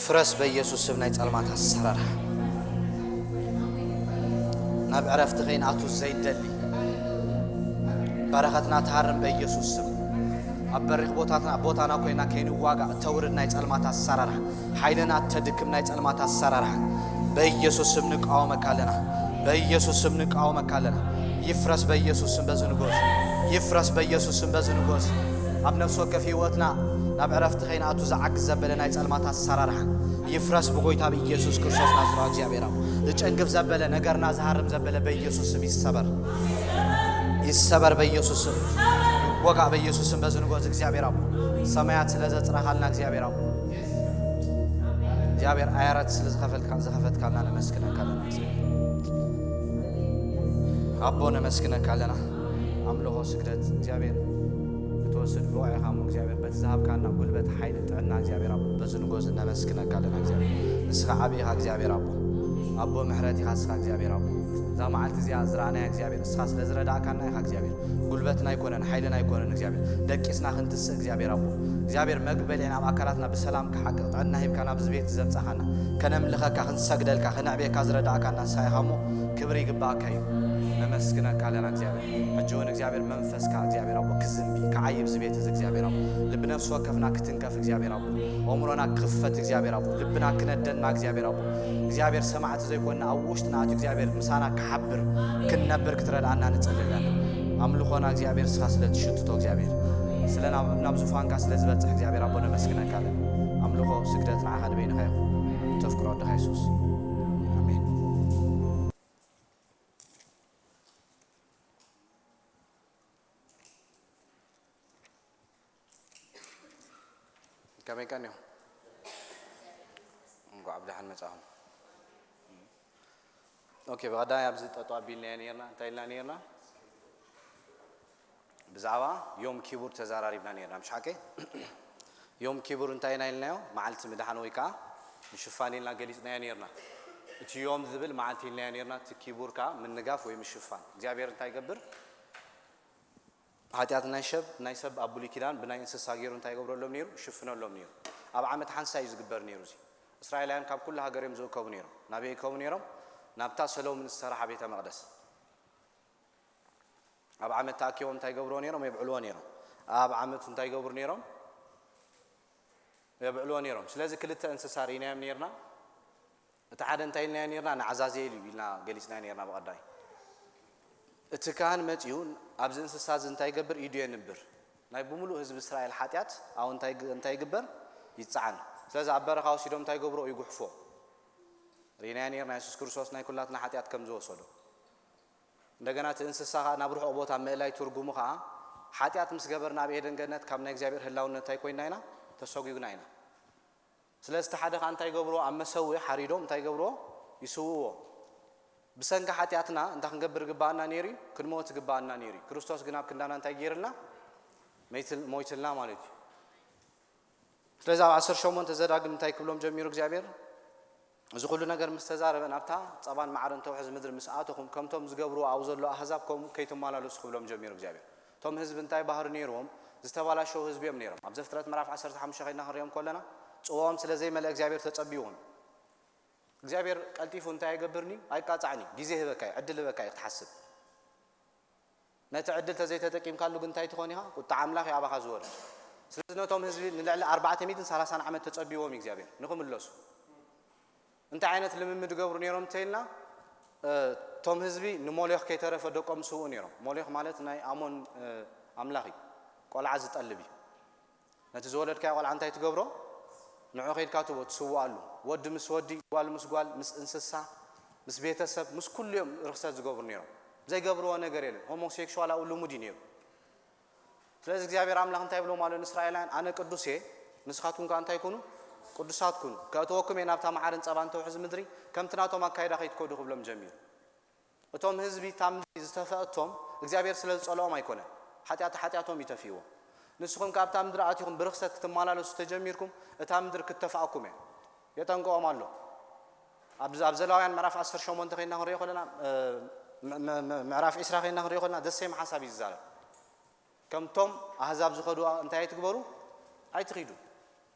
ፍረስ በኢየሱስ ስም ናይ ጸልማት ኣሰራርሓ። ናብ ዕረፍቲ ከይንኣቱ ዘይደሊ በረኸትና ትሃርም በኢየሱስ ስም። ኣብ በሪኽ ቦታትና፣ ቦታና ኮይና ከይንዋጋእ ተውርድ ናይ ጸልማት ኣሰራርሓ። ሓይልና ተድክም ናይ ጸልማት ኣሰራርሓ። በኢየሱስ ስም ንቃወመካ ኣለና። በኢየሱስ ስም ንቃወመካ ኣለና። ይፍረስ በኢየሱስ ስም በዚ ንጎስ። ይፍረስ በኢየሱስ ስም በዚ ንጎስ። ኣብ ነፍሲ ወከፍ ህይወትና ናብ ዕረፍቲ ከይንኣቱ ዝዓግዝ ዘበለ ናይ ጸልማት ኣሰራርሓ ይፍረስ ብጎይታ ብኢየሱስ ክርስቶስ ናዝራዊ እግዚኣብሔር ኣቦ። ዝጨንግፍ ዘበለ ነገርና ዝሃርም ዘበለ በኢየሱስ ስም ይሰበር። ይሰበር በኢየሱስ ስም። ይወጋእ በኢየሱስ ስም በዚ ንጎስ እግዚኣብሔር ኣቦ። ሰማያት ስለ ዘጽረኻልና እግዚኣብሔር ኣቦ። እግዚኣብሔር ኣያራት ስለ ዝኸፈልካ-፣ ዝኸፈትካልና ነመስግነካ ኣለና። ኣቦ ነመስግነካ ኣለና። ኣምልኾ ስግደት እግዚኣብሔር ክትወስድ ብቑዕ ኢኻ እሞ እግዚኣብሔር በቲ ዝሃብካና ጉልበት፣ ሓይሊ፣ ጥዕና እግዚኣብሔር ኣቦ በዚ ንጎስ ነመስግነካ ኣለና እግዚኣብሔር። ንስኻ ዓቢ ኢኻ እግዚኣብሔር ኣቦ። ኣቦ ምሕረት ኢኻ ንስኻ እግዚኣብሔር ኣቦ። እዛ መዓልቲ እዚኣ ዝረኣናያ እግዚኣብሔር ንስኻ ስለ ዝረዳእካና ኢኻ እግዚኣብሔር። ጉልበትና ኣይኮነን፣ ሓይልና ኣይኮነን እግዚኣብሔር። ደቂስና ክንትስእ እግዚኣብሔር ኣቦ። እግዚኣብሔር መግቢ በሊዕና ኣብ ኣካላትና ብሰላም ክሓቅቕ ጥዕና ሂብካ ናብዚ ቤት ዘምጻኻና። ከነምልኸካ፣ ክንሰግደልካ፣ ከነዕብየካ ዝረዳእካና ንስኻ ኢኻ እሞ ክብሪ ይግባኣካ እዩ። ነመስግነካ ኣለና እግዚኣብሔር። ሕጂ እውን እግዚኣብሔር መንፈስካ እግዚኣብሔር ኣቦ ክዝንቢ፣ ክዓይብ እዚ ቤት እዚ እግዚኣብሔር ኣቦ። ልቢ ነፍሲ ወከፍና ክትንከፍ እግዚኣብሔር ኣቦ። ኣእምሮና ክኽፈት እግዚኣብሔር ኣቦ። ልብና ክነደና እግዚኣብሔር ኣቦ። እግዚኣብሔር ሰማዕቲ ዘይኮንና ኣብ ውሽጥና ኣትዩ እግዚኣብሔር ምሳና ክሓብር ክንነብር ክትረድኣና ንጸሊ ኣለና። ኣምልኾና እግዚኣብሔር ንስኻ ስለ ትሽትቶ እግዚኣብሔር ስለ ናብ፣ ናብ ዙፋንካ ስለ ዝበጽሕ እግዚኣብሔር ኣቦ ነመስግነካ ኣለና። ኣምልኾ ስግደት ንዓኻ ንበይንኻ ይኹን። ተፍቅሮ ወድኻ የሱስ። ኣሜን። ከመይ ቀኒኹም? እንኳዕ ብደሓን መጻኹም። ኦኬ፣ ብቐዳማይ ኣብዚ ጠጠው ኣቢልናዮ ነይርና። እንታይ ኢልና ነይርና? ብዛዕባ ዮም ኪቡር ተዘራሪብና ነይርና፣ ምሽ ሓቀይ? ዮም ኪቡር እንታይ ኢና ኢልናዮ? መዓልቲ ምድሓን ወይ ከዓ ምሽፋን ኢልና ገሊጽናዮ ነይርና። እቲ ዮም ዝብል መዓልቲ ኢልናዮ ነይርና፣ እቲ ኪቡር ከዓ ምንጋፍ ወይ ምሽፋን። እግዚኣብሔር እንታይ ይገብር? ሓጢኣት ናይ ሰብ፣ ናይ ሰብ ኣብ ብሉይ ኪዳን ብናይ እንስሳ ገይሩ እንታይ ይገብረሎም ነይሩ? ይሽፍነሎም ነይሩ። ኣብ ዓመት ሓንሳብ እዩ ዝግበር ነይሩ። እዚ እስራኤላውያን ካብ ኩሉ ሃገር እዮም ዝእከቡ ነይሮም። ናበይ ይእከቡ ነይሮም? ናብታ ሰሎሞን ዝሰራሓ ቤተ መቕደስ። ኣብ ዓመት ተኣኪቦም እንታይ ይገብርዎ ነይሮም? የብዕልዎ ነይሮም። ኣብ ዓመት እንታይ ይገብሩ ነይሮም? የብዕልዎ ነይሮም። ስለዚ ክልተ እንስሳ ርኢናዮም ነይርና። እቲ ሓደ እንታይ ኢልናዮ ነይርና? ንዓዛዜል እዩ ኢልና ገሊጽናዮ ነይርና ብቐዳይ። እቲ ካህን መጺኡ ኣብዚ እንስሳ እዚ እንታይ ይገብር? ኢዱ የንብር። ናይ ብምሉእ ህዝቢ እስራኤል ሓጢኣት ኣብኡ እንታይ ግ-፣ እንታይ ይግበር? ይጸዓን። ስለዚ ኣብ በረኻ ወሲዶም እንታይ ይገብርዎ? ይጉሕፎ። ርኢናዮ ነይርና የሱስ ክርስቶስ ናይ ኩላትና ሓጢኣት ከም ዝወሰዶ። እንደገና እቲ እንስሳ ኸኣ ናብ ርሑቕ ቦታ ምእላይ ትርጉሙ ኸኣ ሓጢኣት ምስ ገበርና ኣብ ኤደን ገነት ካብ ናይ እግዚኣብሔር ህላውነት እንታይ ኮይንና ኢና? ተሰጒግና ኢና። ስለዚ እቲ ሓደ ኸኣ እንታይ ይገብርዎ? ኣብ መሰውኢ ሓሪዶም እንታይ ይገብርዎ? ይስውእዎ። ብሰንኪ ሓጢኣትና እንታይ ክንገብር ይግብኣና ነይሩ እዩ? ክንሞት ይግብኣና ነይሩ እዩ። ክርስቶስ ግን ኣብ ክንዳና እንታይ ገይርልና? መይትል-፣ ሞይትልና ማለት እዩ። ስለዚ ኣብ ዓሰርተ ሸሞንተ ዘዳግም እንታይ ክብሎም ጀሚሩ እግዚኣብሔር? እዚ ኩሉ ነገር ምስ ተዛረበ፣ ናብታ ጸባን መዓርን ተውሕዝ ምድሪ ምስ ኣተኹም፣ ከምቶም ዝገብርዎ ኣብኡ ዘሎ ኣህዛብ ከምኡ ከይትመላለሱ ክብሎም ጀሚሩ እግዚኣብሔር። እቶም ህዝቢ እንታይ ባህሪ ነይርዎም? ዝተባላሸው ህዝቢ እዮም ነይሮም። ኣብ ዘፍጥረት ምዕራፍ ዓሰርተ ሓሙሽተ ከይድና ክንሪኦም ከለና፣ ጽዋኦም ስለ ዘይመልአ እግዚኣብሔር ተጸቢዎም። እግዚኣብሔር ቀልጢፉ እንታይ ኣይገብርን እዩ? ኣይቃጻዕን እዩ። ግዜ ይህበካ እዩ፣ ዕድል ይህበካ እዩ ክትሓስብ። ነቲ ዕድል ተዘይተጠቂምካሉ ግን እንታይ ትኾን ኢኻ? ቁጥዓ ኣምላኽ እዩ ኣባኻ ዝወርድ። ስለዚ ነቶም ህዝቢ ንልዕሊ ኣርባዕተ ሚእትን ሰላሳን ዓመት ተጸቢዎም እዩ እግዚኣብሔር ንኽምለሱ። እንታይ ዓይነት ልምምድ ይገብሩ ነይሮም እንተኢልና፣ እ፣ እቶም ህዝቢ ንሞሌኽ ከይተረፈ ደቆም ይስውኡ ነይሮም። ሞሌኽ ማለት ናይ ኣሞን፣ እ፣ ኣምላኽ እዩ። ቆልዓ ዝጠልብ እዩ። ነቲ ዝወለድካዮ ቆልዓ እንታይ ትገብሮ? ንዑ ከይድካ ትቦ ትስውኣሉ። ወዲ ምስ ወዲ፣ ጓል ምስ ጓል፣ ምስ እንስሳ፣ ምስ ቤተሰብ፣ ምስ ኩሉ እዮም ርኽሰት ዝገብሩ ነይሮም። ዘይገብርዎ ነገር የለን። ሆሞሴክሹዋል ኣብኡ ልሙድ እዩ ነይሩ። ስለዚ እግዚኣብሔር ኣምላኽ እንታይ ይብሎም ኣሎ ንእስራኤላውያን? ኣነ ቅዱስ እየ፣ ንስኻትኩም ከኣ እንታይ ኩኑ? ቅዱሳት ኩኑ። ከእትወኩም እየ ናብታ መዓርን ጸባን ተውሕዝ ምድሪ፣ ከምቲ ናቶም ኣካይዳ ከይትከዱ ክብሎም ጀሚሩ። እቶም ህዝቢ እታ ምድሪ ዝተፈአቶም እግዚኣብሔር ስለ ዝጸልኦም ኣይኮነን። ሓጢኣት ሓጢኣቶም እዩ ተፊእዎም። ንስኹም ከኣ ኣብታ ምድሪ ኣቲኹም ብርኽሰት ክትመላለሱ ተጀሚርኩም፣ እታ ምድሪ ክትተፍኣኩም እያ። የጠንቅቖም ኣሎ። ኣብ፣ ኣብ ዘሌዋውያን ምዕራፍ ዓሰርተ ሸሞንተ ከይድና ክንሪኦ ከለና፣ እ፣ ም-፣ ም-፣ ም-፣ ምዕራፍ ዒስራ ከይድና ክንሪኦ ከለና ደሴም ሓሳብ እዩ ዝዛረብ። ከምቶም ኣህዛብ ዝኸዱ እንታይ ኣይትግበሩ? ኣይትኺዱ።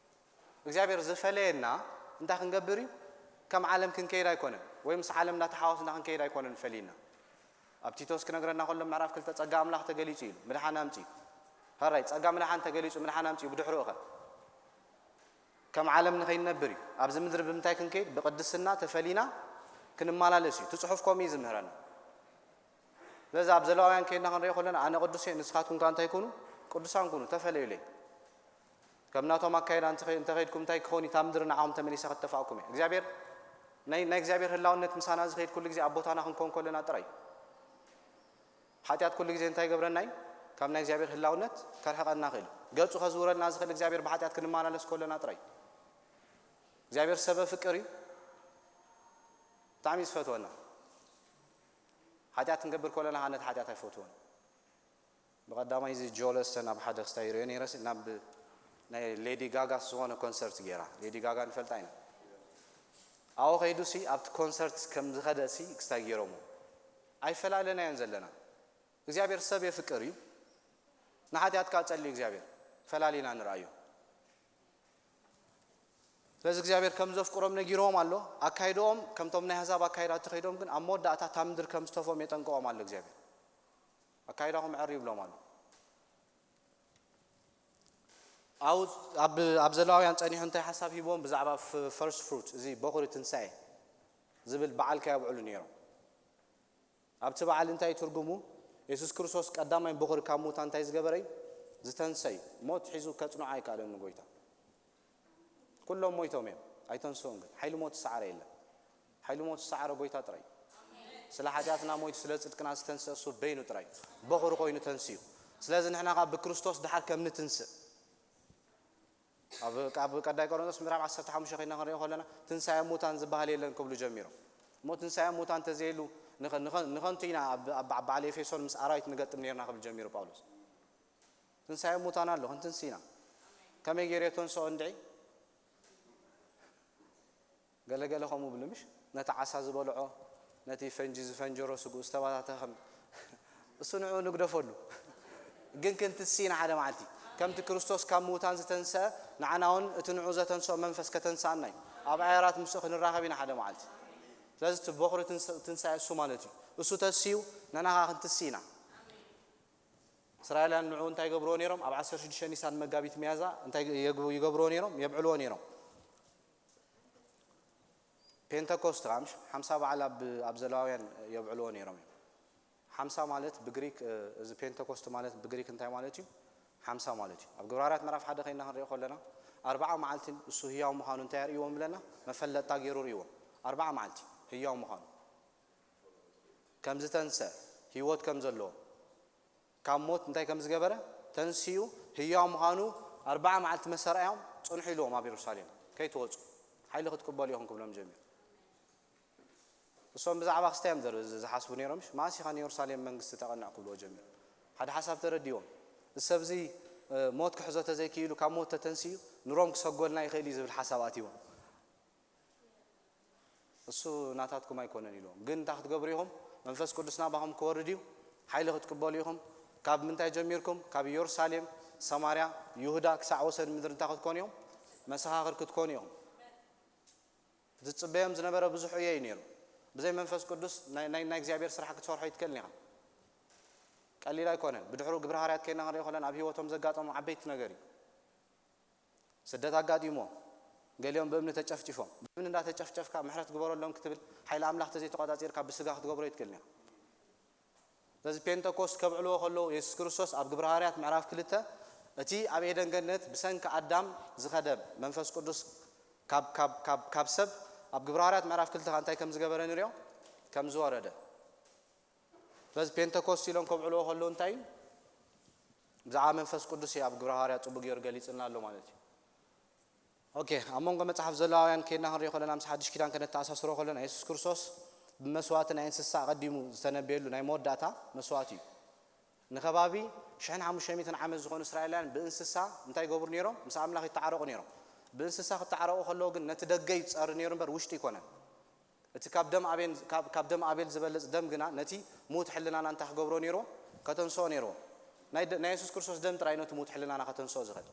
እግዚኣብሔር ዝፈለየና እንታይ ክንገብር እዩ? ከም ዓለም ክንከይድ ኣይኮነን፣ ወይ ምስ ዓለም እናተሓዋስና ክንከይድ ኣይኮነን ፈሊና። ኣብ ቲቶስ ክነግረና ከሎ ምዕራፍ ክልተ ጸጋ ኣምላኽ ተገሊጹ ኢሉ፣ ምድሓን ኣምጺኡ። ሕራይ፣ ጸጋ ምድሓን ተገሊጹ፣ ምድሓን ኣምጺኡ፣ ብድሕሪኡ ኸ? ከም ዓለም ንኸይንነብር እዩ። ኣብዚ ምድሪ ብምንታይ ክንከይድ? ብቅድስና ተፈሊና ክንመላለስ እዩ። እቲ ጽሑፍ ከምኡ እዩ ዝምህረና። ስለዚ ኣብ ዘለዋውያን ከይድና ክንሪኦ ከለና፣ ኣነ ቅዱስ እየ፣ ንስኻትኩም ከ እንታይ ኩኑ? ቅዱሳን ኩኑ፣ ተፈለዩለይ። ከም ናቶም ኣካይዳ እንተ-፣ እንተኸይድኩም እንታይ ክኸውን እዩ? እታ ምድሪ ንዓኹም ተመሊሳ ክትተፋእኩም እያ። እግዚኣብሔር፣ ናይ፣ ናይ እግዚኣብሔር ህላውነት ምሳና ዝኸይድ ኩሉ ግዜ ኣብ ቦታና ክንከውን ከለና ጥራይ እዩ። ሓጢኣት ኩሉ ግዜ እንታይ ይገብረና እዩ? ካብ ናይ እግዚኣብሔር ህላውነት ከርሕቐና ይኽእል እዩ። ገጹ ከዝውረልና ዝኽእል እግዚኣብሔር ብሓጢኣት ክንመላለስ ከለና ጥራይ እዩ። እግዚኣብሔር ሰበ ፍቅር እዩ። ብጣዕሚ እዩ ዝፈትወና። ሓጢኣት ክንገብር ከለና ከዓ ነቲ ሓጢኣት ኣይፈትዎን። ብቐዳማይ እዚ ጆለስተን ኣብ ሓደ ክስታይ ይሪኦ ነይረ፣ ናብ ናይ ሌዲ ጋጋ ዝኾነ ኮንሰርት ገይራ። ሌዲ ጋጋ ንፈልጣ ኢና። ኣብኡ ከይዱ ሲ ኣብቲ ኮንሰርት ከም ዝኸደ ሲ ክስታይ ገይሮሞ። ኣይፈላለናዮን ዘለና። እግዚኣብሔር ሰብ የፍቅር እዩ። ንሓጢኣት ከዓ ጸልዩ እግዚኣብሔር። ፈላሊና ንርኣዮ። ስለዚ እግዚኣብሔር ከም ዘፍቅሮም ነጊሮም ኣሎ። ኣካይዶኦም ከምቶም ናይ ኣሕዛብ ኣካይዳ ተኸይዶም ግን ኣብ መወዳእታ እታ ምድሪ ከም ዝተፎም የጠንቅቖም ኣሎ እግዚኣብሔር። ኣካይዳኹም ዕር ይብሎም ኣሎ። ኣብ፣ ኣብ፣ ኣብ ዘለዋውያን ጸኒሑ እንታይ ሓሳብ ሂብዎም ብዛዕባ ፍ-፣ ፈርስት ፍሩት፣ እዚ በኹሪ ትንሳኤ ዝብል በዓል ከየብዕሉ ነይሮም። ኣብቲ በዓል እንታይ ትርጉሙ? የሱስ ክርስቶስ ቀዳማይ በኹሪ ካብ ምዉታን እንታይ ዝገበረ እዩ? ዝተንሰ እዩ። ሞት ሒዙ ከጽንዖ ኣይከኣለን ንጎይታ። ኩሎም ሞይቶም እዮም፣ ኣይተንስኡን። ግን ሓይሊ ሞት ዝሰዓረ የለን። ሓይሊ ሞት ዝሰዓረ ጎይታ ጥራይ እዩ። ስለ ሓጢኣትና ሞይቱ ስለ ጽድቅና ዝተንስአ እሱ በይኑ ጥራይ እዩ። በኹሪ ኮይኑ ተንስኡ። ስለዚ ንሕና ከኣ ብክርስቶስ ደሓር ከም ንትንስእ ኣብ፣ ኣብ ቀዳይ ቆሮንቶስ ምዕራፍ ዓሰርተ ሓሙሽተ ኮይና ክንሪኦ ከለና ትንሳኤ ሙታን ዝበሃል የለን ክብሉ ጀሚሮም። እሞ ትንሳኤ ሙታን እንተዘየሉ ንኸ-፣ ንኸ-፣ ንኸንቱ ኢና ኣብ፣ ኣብ፣ ኣብ በዓል ኤፌሶን ምስ ኣራዊት ንገጥም ነርና ክብል ጀሚሩ ጳውሎስ። ትንሳኤ ሙታን ኣሎ፣ ክንትንስ ኢና። ከመይ ገይሩ የተንስኦ እንድዒ? ገለገለ ከምኡ ብሉ ምሽ? ነቲ ዓሳ ዝበልዖ፣ ነቲ ፈንጂ ዝፈንጀሮ ስግኡ ዝተባታተኸም እሱ ንዕኡ ንግደፈሉ። ግን ክንትንስ ኢና ሓደ መዓልቲ። ከምቲ ክርስቶስ ካብ ምዉታን ዝተንስአ፣ ንዓና እውን እቲ ንዕኡ ዘተንስኦ መንፈስ ከተንስኣና እዩ። ኣብ ኣየራት ምስኡ ክንራኸብ ኢና ሓደ መዓልቲ። ስለዚ እቲ በኹሪ ትንስ-፣ ትንሳኤ እሱ ማለት እዩ። እሱ ተስዩ፣ ንሕና ኸዓ ክንትንስ ኢና። እስራኤላውያን ንዕኡ እንታይ ይገብርዎ ነይሮም? ኣብ ዓሰርተ ሽዱሽተ ኒሳን መጋቢት ሚያዝያ እንታይ ይግ-፣ ይገብርዎ ነይሮም? የብዕልዎ ነይሮም። ፔንተኮስት ኸዓ ምሽ ሓምሳ በዓል ኣብ፣ ኣብ ዘለዋውያን የብዕልዎ ነይሮም እዮም። ሓምሳ ማለት ብግሪክ፣ እ፣ እዚ ፔንተኮስት ማለት ብግሪክ እንታይ ማለት እዩ? ሓምሳ ማለት እዩ። ኣብ ግብረ ሃዋርያት ምዕራፍ ሓደ ኸይና ክንሪኦ ከለና፣ ኣርብዓ መዓልቲ እሱ ህያው ምዃኑ እንታይ ኣርእይዎም ብለና? መፈለጥታ ገይሩ ርእይዎም። ኣርብዓ መዓልቲ ህያው ምዃኑ። ከም ዝተንስአ፣ ህይወት ከም ዘለዎ። ካብ ሞት እንታይ ከም ዝገበረ? ተንስኡ ህያው ምዃኑ ኣርብዓ መዓልቲ መሰረኣዮም ጽንሑ ኢልዎም ኣብ የሩሳሌም። ከይትወጹ፣ ሓይሊ ክትቅበሉ ኢኹም ክብሎም ጀሚሩ። እሶም ብዛዕባ ክስታይ እዮም ዘር-፣ ዝ-፣ ዝሓስቡ ነይሮም። እሺ፣ መዓስ ኢኻ ንየሩሳሌም መንግስቲ ተቐንዕ ክብልዎ ጀሚሩ። ሓደ ሓሳብ ተረዲዎም። እዚ ሰብ እዚ፣ እ፣ ሞት ክሕዞ ተዘይክኢሉ ካብ ሞት ተተንስኡ ንሮም ክሰጎልና ይኽእል እዩ ዝብል ሓሳብ ኣትይዎም። እሱ ናታትኩም ኣይኮነን ኢልዎም። ግን እንታይ ክትገብሩ ኢኹም? መንፈስ ቅዱስ ናባኹም ክወርድ እዩ፣ ሓይሊ ክትቅበሉ ኢኹም። ካብ ምንታይ ጀሚርኩም? ካብ ኢየሩሳሌም፣ ሰማርያ፣ ይሁዳ ክሳዕ ወሰን ምድሪ እንታይ ክትኮኑ ኢኹም? መሰኻኽር ክትኮኑ ኢኹም። ዝጽበዮም ዝነበረ ብዙሕ ዕዮ እዩ ነይሩ። ብዘይ መንፈስ ቅዱስ ናይ፣ ናይ፣ ናይ እግዚኣብሔር ስራሕ ክትሰርሖ ኣይትክእልን ኢኻ። ቀሊል ኣይኮነን። ብድሕሩ ግብረ ሃዋርያት ከይና ክንሪኦ ከለና ኣብ ህይወቶም ዘጋጠሙ ዓበይቲ ነገር እዩ። ስደት ኣጋጢሞ፣ ገሊኦም ብእምኒ ተጨፍጭፎም። ብእምኒ እንዳተጨፍጨፍካ ምሕረት ግበረሎም ክትብል፣ ሓይሊ ኣምላኽ ተዘይተቖጻጺርካ ብስጋ ክትገብሮ ኣይትክእልን ኢኻ። ስለዚ ፔንተኮስት ከብዕልዎ ከለዉ፣ የሱስ ክርስቶስ ኣብ ግብረ ሃዋርያት ምዕራፍ ክልተ፣ እቲ ኣብ ኤደን ገነት ብሰንኪ ኣዳም ዝኸደ መንፈስ ቅዱስ ካብ፣ ካብ፣ ካብ፣ ካብ ሰብ፣ ኣብ ግብረ ሃዋርያት ምዕራፍ ክልተ ከኣ እንታይ ከም ዝገበረ ንሪኦ፣ ከም ዝወረደ። ስለዚ ፔንተኮስት ኢሎም ከብዕልዎ ከለዉ እንታይ እዩ? ብዛዕባ መንፈስ ቅዱስ እዩ ኣብ ግብረ ሃዋርያት ጽቡቕ ገይሩ ገሊጽልና ኣሎ ማለት እዩ። ኦኬ፣ ኣብ መንጎ መጽሓፍ ዘለዋውያን ከይድና ክንሪኦ ከለና፣ ምስ ሓድሽ ኪዳን ከነተኣሳስሮ ከለና፣ የሱስ ክርስቶስ ብመስዋእቲ ናይ እንስሳ ኣቐዲሙ ዝተነበየሉ ናይ መወዳእታ መስዋእቲ እዩ። ንከባቢ ሽሕን ሓሙሽተ ሚእትን ዓመት ዝኾኑ እስራኤላውያን ብእንስሳ እንታይ ይገብሩ ነይሮም? ምስ ኣምላኽ ይተዓረቑ ነይሮም። ብእንስሳ ክተዓረቑ ከለዉ ግን ነቲ ደገ እዩ ዝጸሪ ነይሩ እምበር ውሽጢ ኣይኮነን። እቲ ካብ ደም ኣቤል፣ ካብ፣ ካብ ደም ኣቤል ዝበልጽ ደም ግና ነቲ ምዉት ሕልናና እንታይ ክገብሮ ነይርዎ? ከተንስኦ ነይርዎ። ናይ ደ-፣ ናይ የሱስ ክርስቶስ ደም ጥራይ ነቲ ምዉት ሕልናና ከተንስኦ ዝኽእል።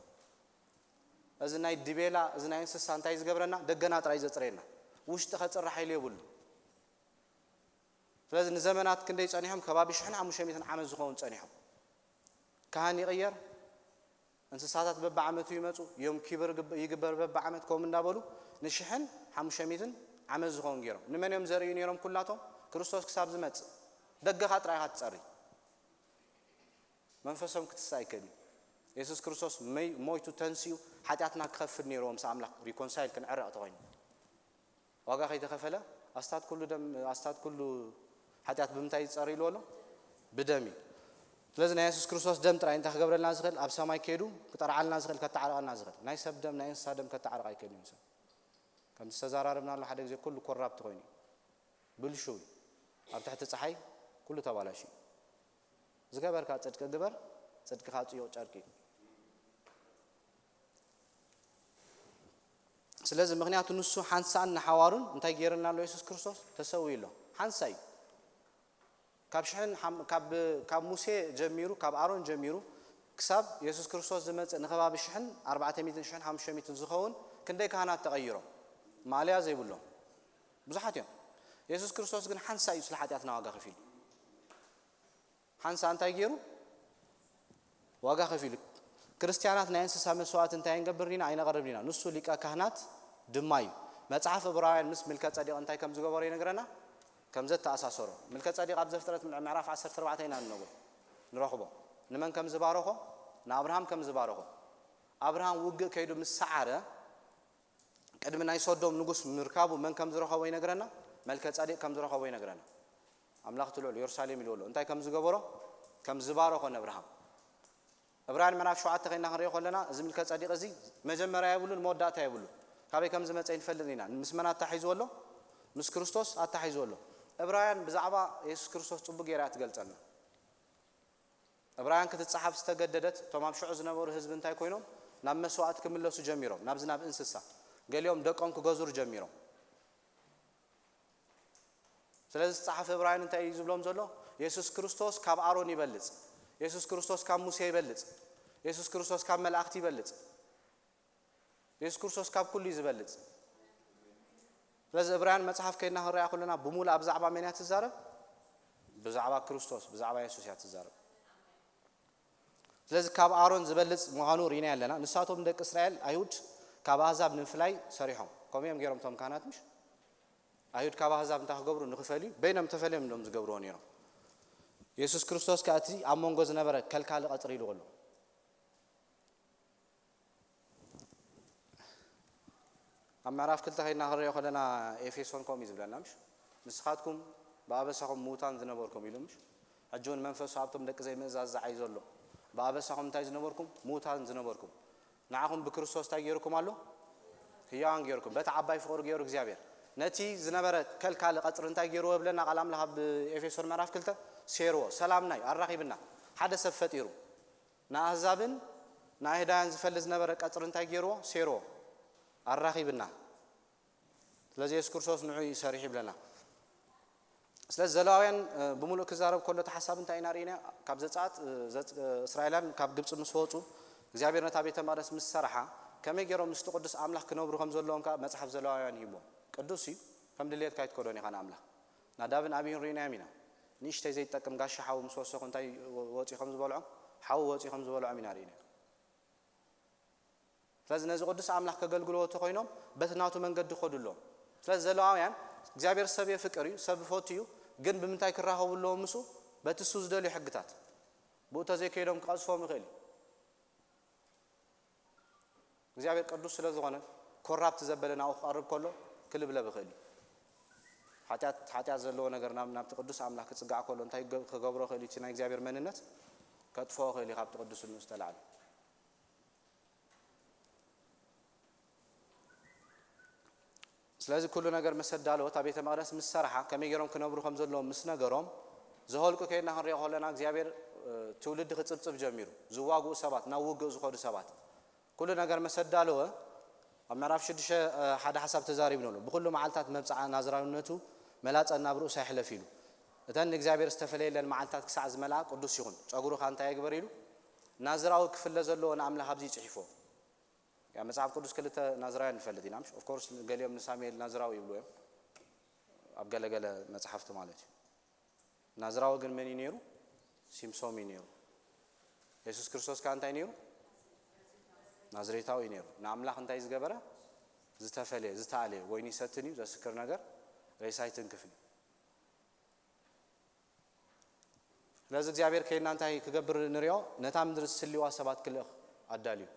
እዚ ናይ ድቤላ፣ እዚ ናይ እንስሳ እንታይ ዝገብረና? ደገና ጥራይ ዘጽርየና፣ ውሽጢ ከጽርሕ ኢሉ የብሉ። ስለዚ ንዘመናት ክንደይ ጸኒሖም? ከባቢ ሽሕን ሓሙሽተ ሚእትን ዓመት ዝኸውን ጸኒሖም። ካህን ይቕየር፣ እንስሳታት በብዓመቱ ይመጹ፣ ዮም ኪብር ግብ-፣ ይግበር በብዓመት፣ ከምኡ እንዳበሉ ንሽሕን ሓሙሽተ ሚእትን ዓመት ዝኸውን ገይሮም። ንመን እዮም ዘርእዩ ነይሮም? ኩላቶም ክርስቶስ ክሳብ ዝመጽእ ደገኻ ጥራይ ኢኻ ትጸሪ። መንፈሶም ክትስእ ኣይክእልን። የሱስ ክርስቶስ መይ-፣ ሞይቱ ተንስኡ፣ ሓጢኣትና ክኸፍል ነይርዎ ምስ ኣምላኽ ሪኮንሳይል ክንዕረቕ ተኾይኑ። ዋጋ ከይተኸፈለ ኣስታት ኩሉ ደም፣ ኣስታት ኩሉ ሓጢኣት ብምንታይ ይጸር ኢልዎ ኣሎ? ብደም እዩ። ስለዚ ናይ የሱስ ክርስቶስ ደም ጥራይ እንታይ ክገብረልና ዝኽእል? ኣብ ሰማይ ከይዱ ክጠርዓልና ዝኽእል፣ ከተዓርቐና ዝኽእል። ናይ ሰብ ደም፣ ናይ እንስሳ ደም ከተዓርቕ ኣይክእልን እዩ ሰብ። ከምቲ ዝተዘራረብናሉ ሓደ ግዜ ኩሉ ኮራፕት ኮይኑ እዩ። ብልሹው እዩ። ኣብ ትሕቲ ጸሓይ ኩሉ ተባላሹ እዩ። ዝገበርካ ጽድቂ ግበር፣ ጽድቅኻ ጽዩቕ ጨርቂ እዩ። ስለዚ ምኽንያቱ ንሱ ሓንሳእን ንሓዋሩን እንታይ ገይርና ኣሎ? የሱስ ክርስቶስ ተሰዊኡ ኣሎ። ሓንሳእ እዩ። ካብ ሽሕን ሓም-፣ ካብ፣ ካብ ሙሴ ጀሚሩ፣ ካብ ኣሮን ጀሚሩ ክሳብ የሱስ ክርስቶስ ዝመጽእ ንኸባቢ ሽሕን ኣርባዕተ ሚእትን ሽሕን ሓሙሽተ ሚእትን ዝኸውን ክንደይ ካህናት ተቐይሮም፣ ማልያ ዘይብሎም ብዙሓት እዮም። የሱስ ክርስቶስ ግን ሓንሳእ እዩ ስለ ሓጢኣትና ዋጋ ከፊሉ። ሓንሳእ እንታይ ገይሩ? ዋጋ ከፊሉ። ክርስትያናት ናይ እንስሳ መስዋእቲ እንታይ ንገብር ኢና? ኣይነቕርብ ኢና። ንሱ ሊቀ ካህናት ድማ እዩ። መጽሓፍ ዕብራውያን ምስ ምልከ ጸዲቕ እንታይ ከም ዝገበሮ ይነግረና፣ ከም ዘተኣሳሰሮ። ምልከ ጸዲቕ ኣብ ዘፍጥረት ምዕራፍ ዓሰርተ ኣርባዕተ ኢና ንነግሮ፣ ንረኽቦ። ንመን ከም ዝባረኾ? ንኣብርሃም ከም ዝባረኾ። ኣብርሃም ውግእ ከይዱ ምስ ሰዓረ፣ ቅድሚ ናይ ሶዶም ንጉስ ምርካቡ መን ከም ዝረኸቦ ይነግረና? መልከ ጸዲቕ ከም ዝረኸቦ ይነግረና። ኣምላኽ ትልዑል ኢየሩሳሌም ኢልዎ ኣሎ። እንታይ ከም ዝገበሮ? ከም ዝባረኾ ንኣብርሃም። ዕብራውያን ምዕራፍ ሸውዓተ ከይና ክንሪኦ ከለና፣ እዚ ምልከ ጸዲቕ እዚ መጀመርያ የብሉን፣ መወዳእታ የብሉን። ካበይ ከም ዝመጸ ይንፈልጥ ኢና። ምስ መን ኣታሒዝዎ ኣሎ? ምስ ክርስቶስ ኣታሒዝዎ ኣሎ። ዕብራውያን ብዛዕባ የሱስ ክርስቶስ ጽቡቕ ገይራ እያ ትገልጸልና። ዕብራውያን ክትጸሓፍ ዝተገደደት፣ እቶም ኣብ ሽዑ ዝነበሩ ህዝቢ እንታይ ኮይኖም? ናብ መስዋእቲ ክምለሱ ጀሚሮም፣ ናብዚ ናብ እንስሳ። ገሊኦም ደቆም ክገዝሩ ጀሚሮም። ስለዚ ዝጸሓፈ ዕብራውያን እንታይ እዩ ዝብሎም ዘሎ? የሱስ ክርስቶስ ካብ ኣሮን ይበልጽ። የሱስ ክርስቶስ ካብ ሙሴ ይበልጽ። የሱስ ክርስቶስ ካብ መላእኽቲ ይበልጽ። የሱስ ክርስቶስ ካብ ኩሉ እዩ ዝበልጽ። ስለዚ ዕብራውያን መጽሓፍ ከይድና ክንሪኣ ከለና፣ ብምሉኣ ብዛዕባ መን እያ ትዛረብ? ብዛዕባ ክርስቶስ፣ ብዛዕባ የሱስ እያ ትዛረብ። ስለዚ ካብ ኣሮን ዝበልጽ ምዃኑ ርኢና ኣለና። ንሳቶም ደቂ እስራኤል፣ ኣይሁድ፣ ካብ ኣህዛብ ንምፍላይ ሰሪሖም። ከምኡ እዮም ገይሮም እቶም ካህናት፣ ምሽ? ኣይሁድ ካብ ኣህዛብ እንታይ ክገብሩ? ንኽፈልዩ፣ በይኖም ተፈልዮም እዮም ዝገብርዎ ነይሮም። የሱስ ክርስቶስ ከኣ እቲ ኣብ መንጎ ዝነበረ ከልካሊ ቀጽሪ ኢልዎ ኣሎ። ኣብ ምዕራፍ ክልተ ከይድና ክንሪኦ ከለና፣ ኤፌሶን ከምኡ እዩ ዝብለና፣ ምሽ? ንስኻትኩም ብኣበሳኹም ምዉታን ዝነበርኩም ኢሉ፣ ምሽ? ሕጂ እውን መንፈሱ ኣብቶም ደቂ ዘይምእዛዝ ዝዓይ ዘሎ። ብኣበሳኹም እንታይ ዝነበርኩም? ምዉታን ዝነበርኩም። ንዓኹም ብክርስቶስ እንታይ ገይርኩም ኣሎ? ህያዋን ገይርኩም። በቲ ዓባይ ፍቕሩ ገይሩ እግዚኣብሔር። ነቲ ዝነበረ ከልካሊ ቀጽሪ እንታይ ገይርዎ ይብለና ቃል ኣምላኽ ኣብ ኤፌሶን ምዕራፍ ክልተ? ሴርዎ። ሰላምናይ ኣራኺብና። ሓደ ሰብ ፈጢሩ። ንኣህዛብን ንኣይሁዳውያን ዝፈሊ ዝነበረ ቀጽሪ እንታይ ገይርዎ? ሴርዎ። ኣራኺብና። ስለዚ የሱስ ክርስቶስ ንዑ እዩ ሰሪሑ ይብለና። ስለዚ ዘለዋውያን፣ እ፣ ብምሉእ ክዛረብ ከሎ እቲ ሓሳብ እንታይ ኢና ርኢና? ካብ ዘጸኣት፣ እ፣ ዘጽ-፣ እ፣ እስራኤላን ካብ ግብጺ ምስ ወጹ እግዚኣብሔር ነታ ቤተ መቕደስ ምስ ሰርሓ ከመይ ገይሮም ምስቲ ቅዱስ ኣምላኽ ክነብሩ ከም ዘለዎም ከኣ መጽሓፍ ዘለዋውያን ይህቦም። ቅዱስ እዩ፣ ከም ድሌትካ ኣይትከዶን ኢኻ ንኣምላኽ። ናዳብን ኣቢሁን ርኢናዮም ኢና። ንእሽተይ ዘይጠቅም ጋሻ ሓዊ ምስ ወሰኹ እንታይ ወ-፣ ወጺኡ ከም ዝበልዖም፣ ሓዊ ወጺኡ ከም ዝበልዖም ኢና ርኢና። ስለዚ ነዚ ቅዱስ ኣምላኽ ከገልግልዎ እንተኾይኖም በቲ ናቱ መንገዲ ክኸዱ ኣለዎም። ስለዚ ዘለዋውያን እግዚኣብሔር ሰብ የፍቅር እዩ፣ ሰብ ይፈቱ እዩ። ግን ብምንታይ ክራኸቡ ኣለዎም ምስኡ? በቲ እሱ ዝደልዮ ሕግታት። ብኡ ተዘይከይዶም ክቐዝፎም ይኽእል እዩ። እግዚኣብሔር ቅዱስ ስለ ዝኾነ ኮራፕት ዘበለ ናብኡ ክቐርብ ከሎ ክልብለብ ይኽእል እዩ። ሓጢኣት፣ ሓጢኣት ዘለዎ ነገር ናብ፣ ናብቲ ቅዱስ ኣምላኽ ክጽጋዕ ከሎ እንታይ ክገ-፣ ክገብሮ ይኽእል እዩ? እቲ ናይ እግዚኣብሔር መንነት ከጥፍኦ ይኽእል እዩ ካብቲ ቅዱስ ንኡስ ተላዕሉ። ስለዚ ኩሉ ነገር ምስ ኣዳለወ፣ እታ ቤተ መቕደስ ምስ ሰርሓ፣ ከመይ ገይሮም ክነብሩ ከም ዘለዎም ምስ ነገሮም፣ ዝኸልቁ ከይድና ክንሪኦ ከለና እግዚኣብሔር፣ እ፣ ትውልዲ ክጽብጽብ ጀሚሩ። ዝዋግኡ ሰባት፣ ናብ ውግእ ዝኸዱ ሰባት። ኩሉ ነገር ምስ ኣዳለወ፣ ኣብ ምዕራፍ ሽዱሽተ፣ እ፣ ሓደ ሓሳብ ተዛሪብና ኣሎ። ብኹሉ መዓልታት መብጽዓ ናዝራውነቱ መላጸ ናብ ርእሱ ኣይሕለፍ ኢሉ። እተን ንእግዚኣብሔር ዝተፈለየለን መዓልታት ክሳዕ ዝመልኣ ቅዱስ ይኹን። ጸጉሩ ከኣ እንታይ ይግበር ኢሉ? ናዝራዊ ክፍለ ዘለዎ ንኣምላኽ ኣብዚ ጽሒፎ። ያ መጽሓፍ ቅዱስ ክልተ ናዝራውያን ንፈልጥ ኢና ምሽ? ኦፍኮርስ ገሊኦም ንሳሙኤል ናዝራዊ ይብሉ እዮም ኣብ ገለገለ መጽሓፍቲ ማለት እዩ። ናዝራዊ ግን መን እዩ ነይሩ? ሲምሶም እዩ ነይሩ። የሱስ ክርስቶስ ከ እንታይ ነይሩ? ናዝሬታዊ እዩ ነይሩ። ንኣምላኽ እንታይ ዝገበረ? ዝተፈለየ ዝተኣለየ፣ ወይኒ ይሰትን እዩ፣ ዘስክር ነገር፣ ሬሳ ይትንክፍን እዩ። ስለዚ እግዚኣብሔር ከይና እንታይ ክገብር ንሪኦ? ነታ ምድሪ ዝስልዋ ሰባት ክልእኽ ኣዳልዩ።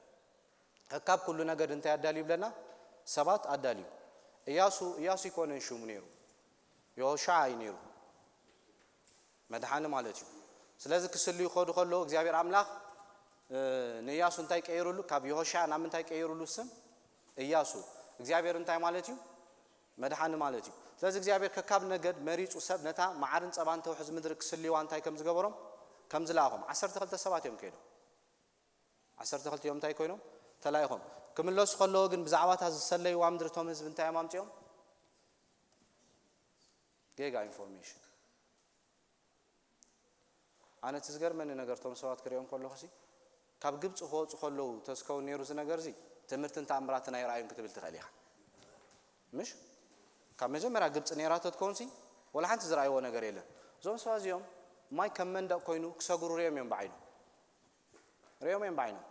ከካብ ኩሉ ነገድ እንታይ ኣዳልዩ ይብለና? ሰባት ኣዳልዩ። እያሱ እያሱ ይኮነን ሽሙ ነይሩ፣ የሆሻዓ እዩ ነይሩ፣ መድሓኒ ማለት እዩ። ስለዚ ክስልዩ ክኸዱ ከለዉ እግዚኣብሔር ኣምላኽ ንእያሱ እንታይ ቀይሩሉ? ካብ የሆሻዕ ናብ ምንታይ ቀይሩሉ ስም? እያሱ። እግዚኣብሔር እንታይ ማለት እዩ? መድሓኒ ማለት እዩ። ስለዚ እግዚኣብሔር ከካብ ነገድ መሪፁ ሰብ ነታ መዓርን ፀባን ተውሕዝ ምድሪ ክስልዋ እንታይ ከም ዝገበሮም? ከም ዝለኣኾም። ዓሰርተ ክልተ ሰባት እዮም ከይዶም። ዓሰርተ ክልተ እዮም እንታይ ኮይኖም? ተላኢኾም። ክምለሱ ከለዉ ግን ብዛዕባታ ዝሰለይዋ ምድሪ እቶም ህዝቢ እንታይ እዮም ኣምፂኦም? ጌጋ ኢንፎርሜሽን። ኣነ እቲ ዝገርመኒ ነገር እቶም ሰባት ክሪኦም ከለኹ ሲ ካብ ግብፂ ክወፁ ከለዉ ተዝከውን ነይሩ እዚ ነገር እዚ ትምህርትን ተኣምራትን ኣይረኣዩን ክትብል ትኽእል ኢኻ። ምሽ ካብ መጀመርያ ግብፂ ነይራ ተትከውን ሲ ወላ ሓንቲ ዝረኣይዎ ነገር የለን። እዞም ሰባት እዚኦም ማይ ከም መንደቕ ኮይኑ ክሰግሩ ሪኦም እዮም ብዓይኖም። ሪኦም እዮም ብዓይኖም።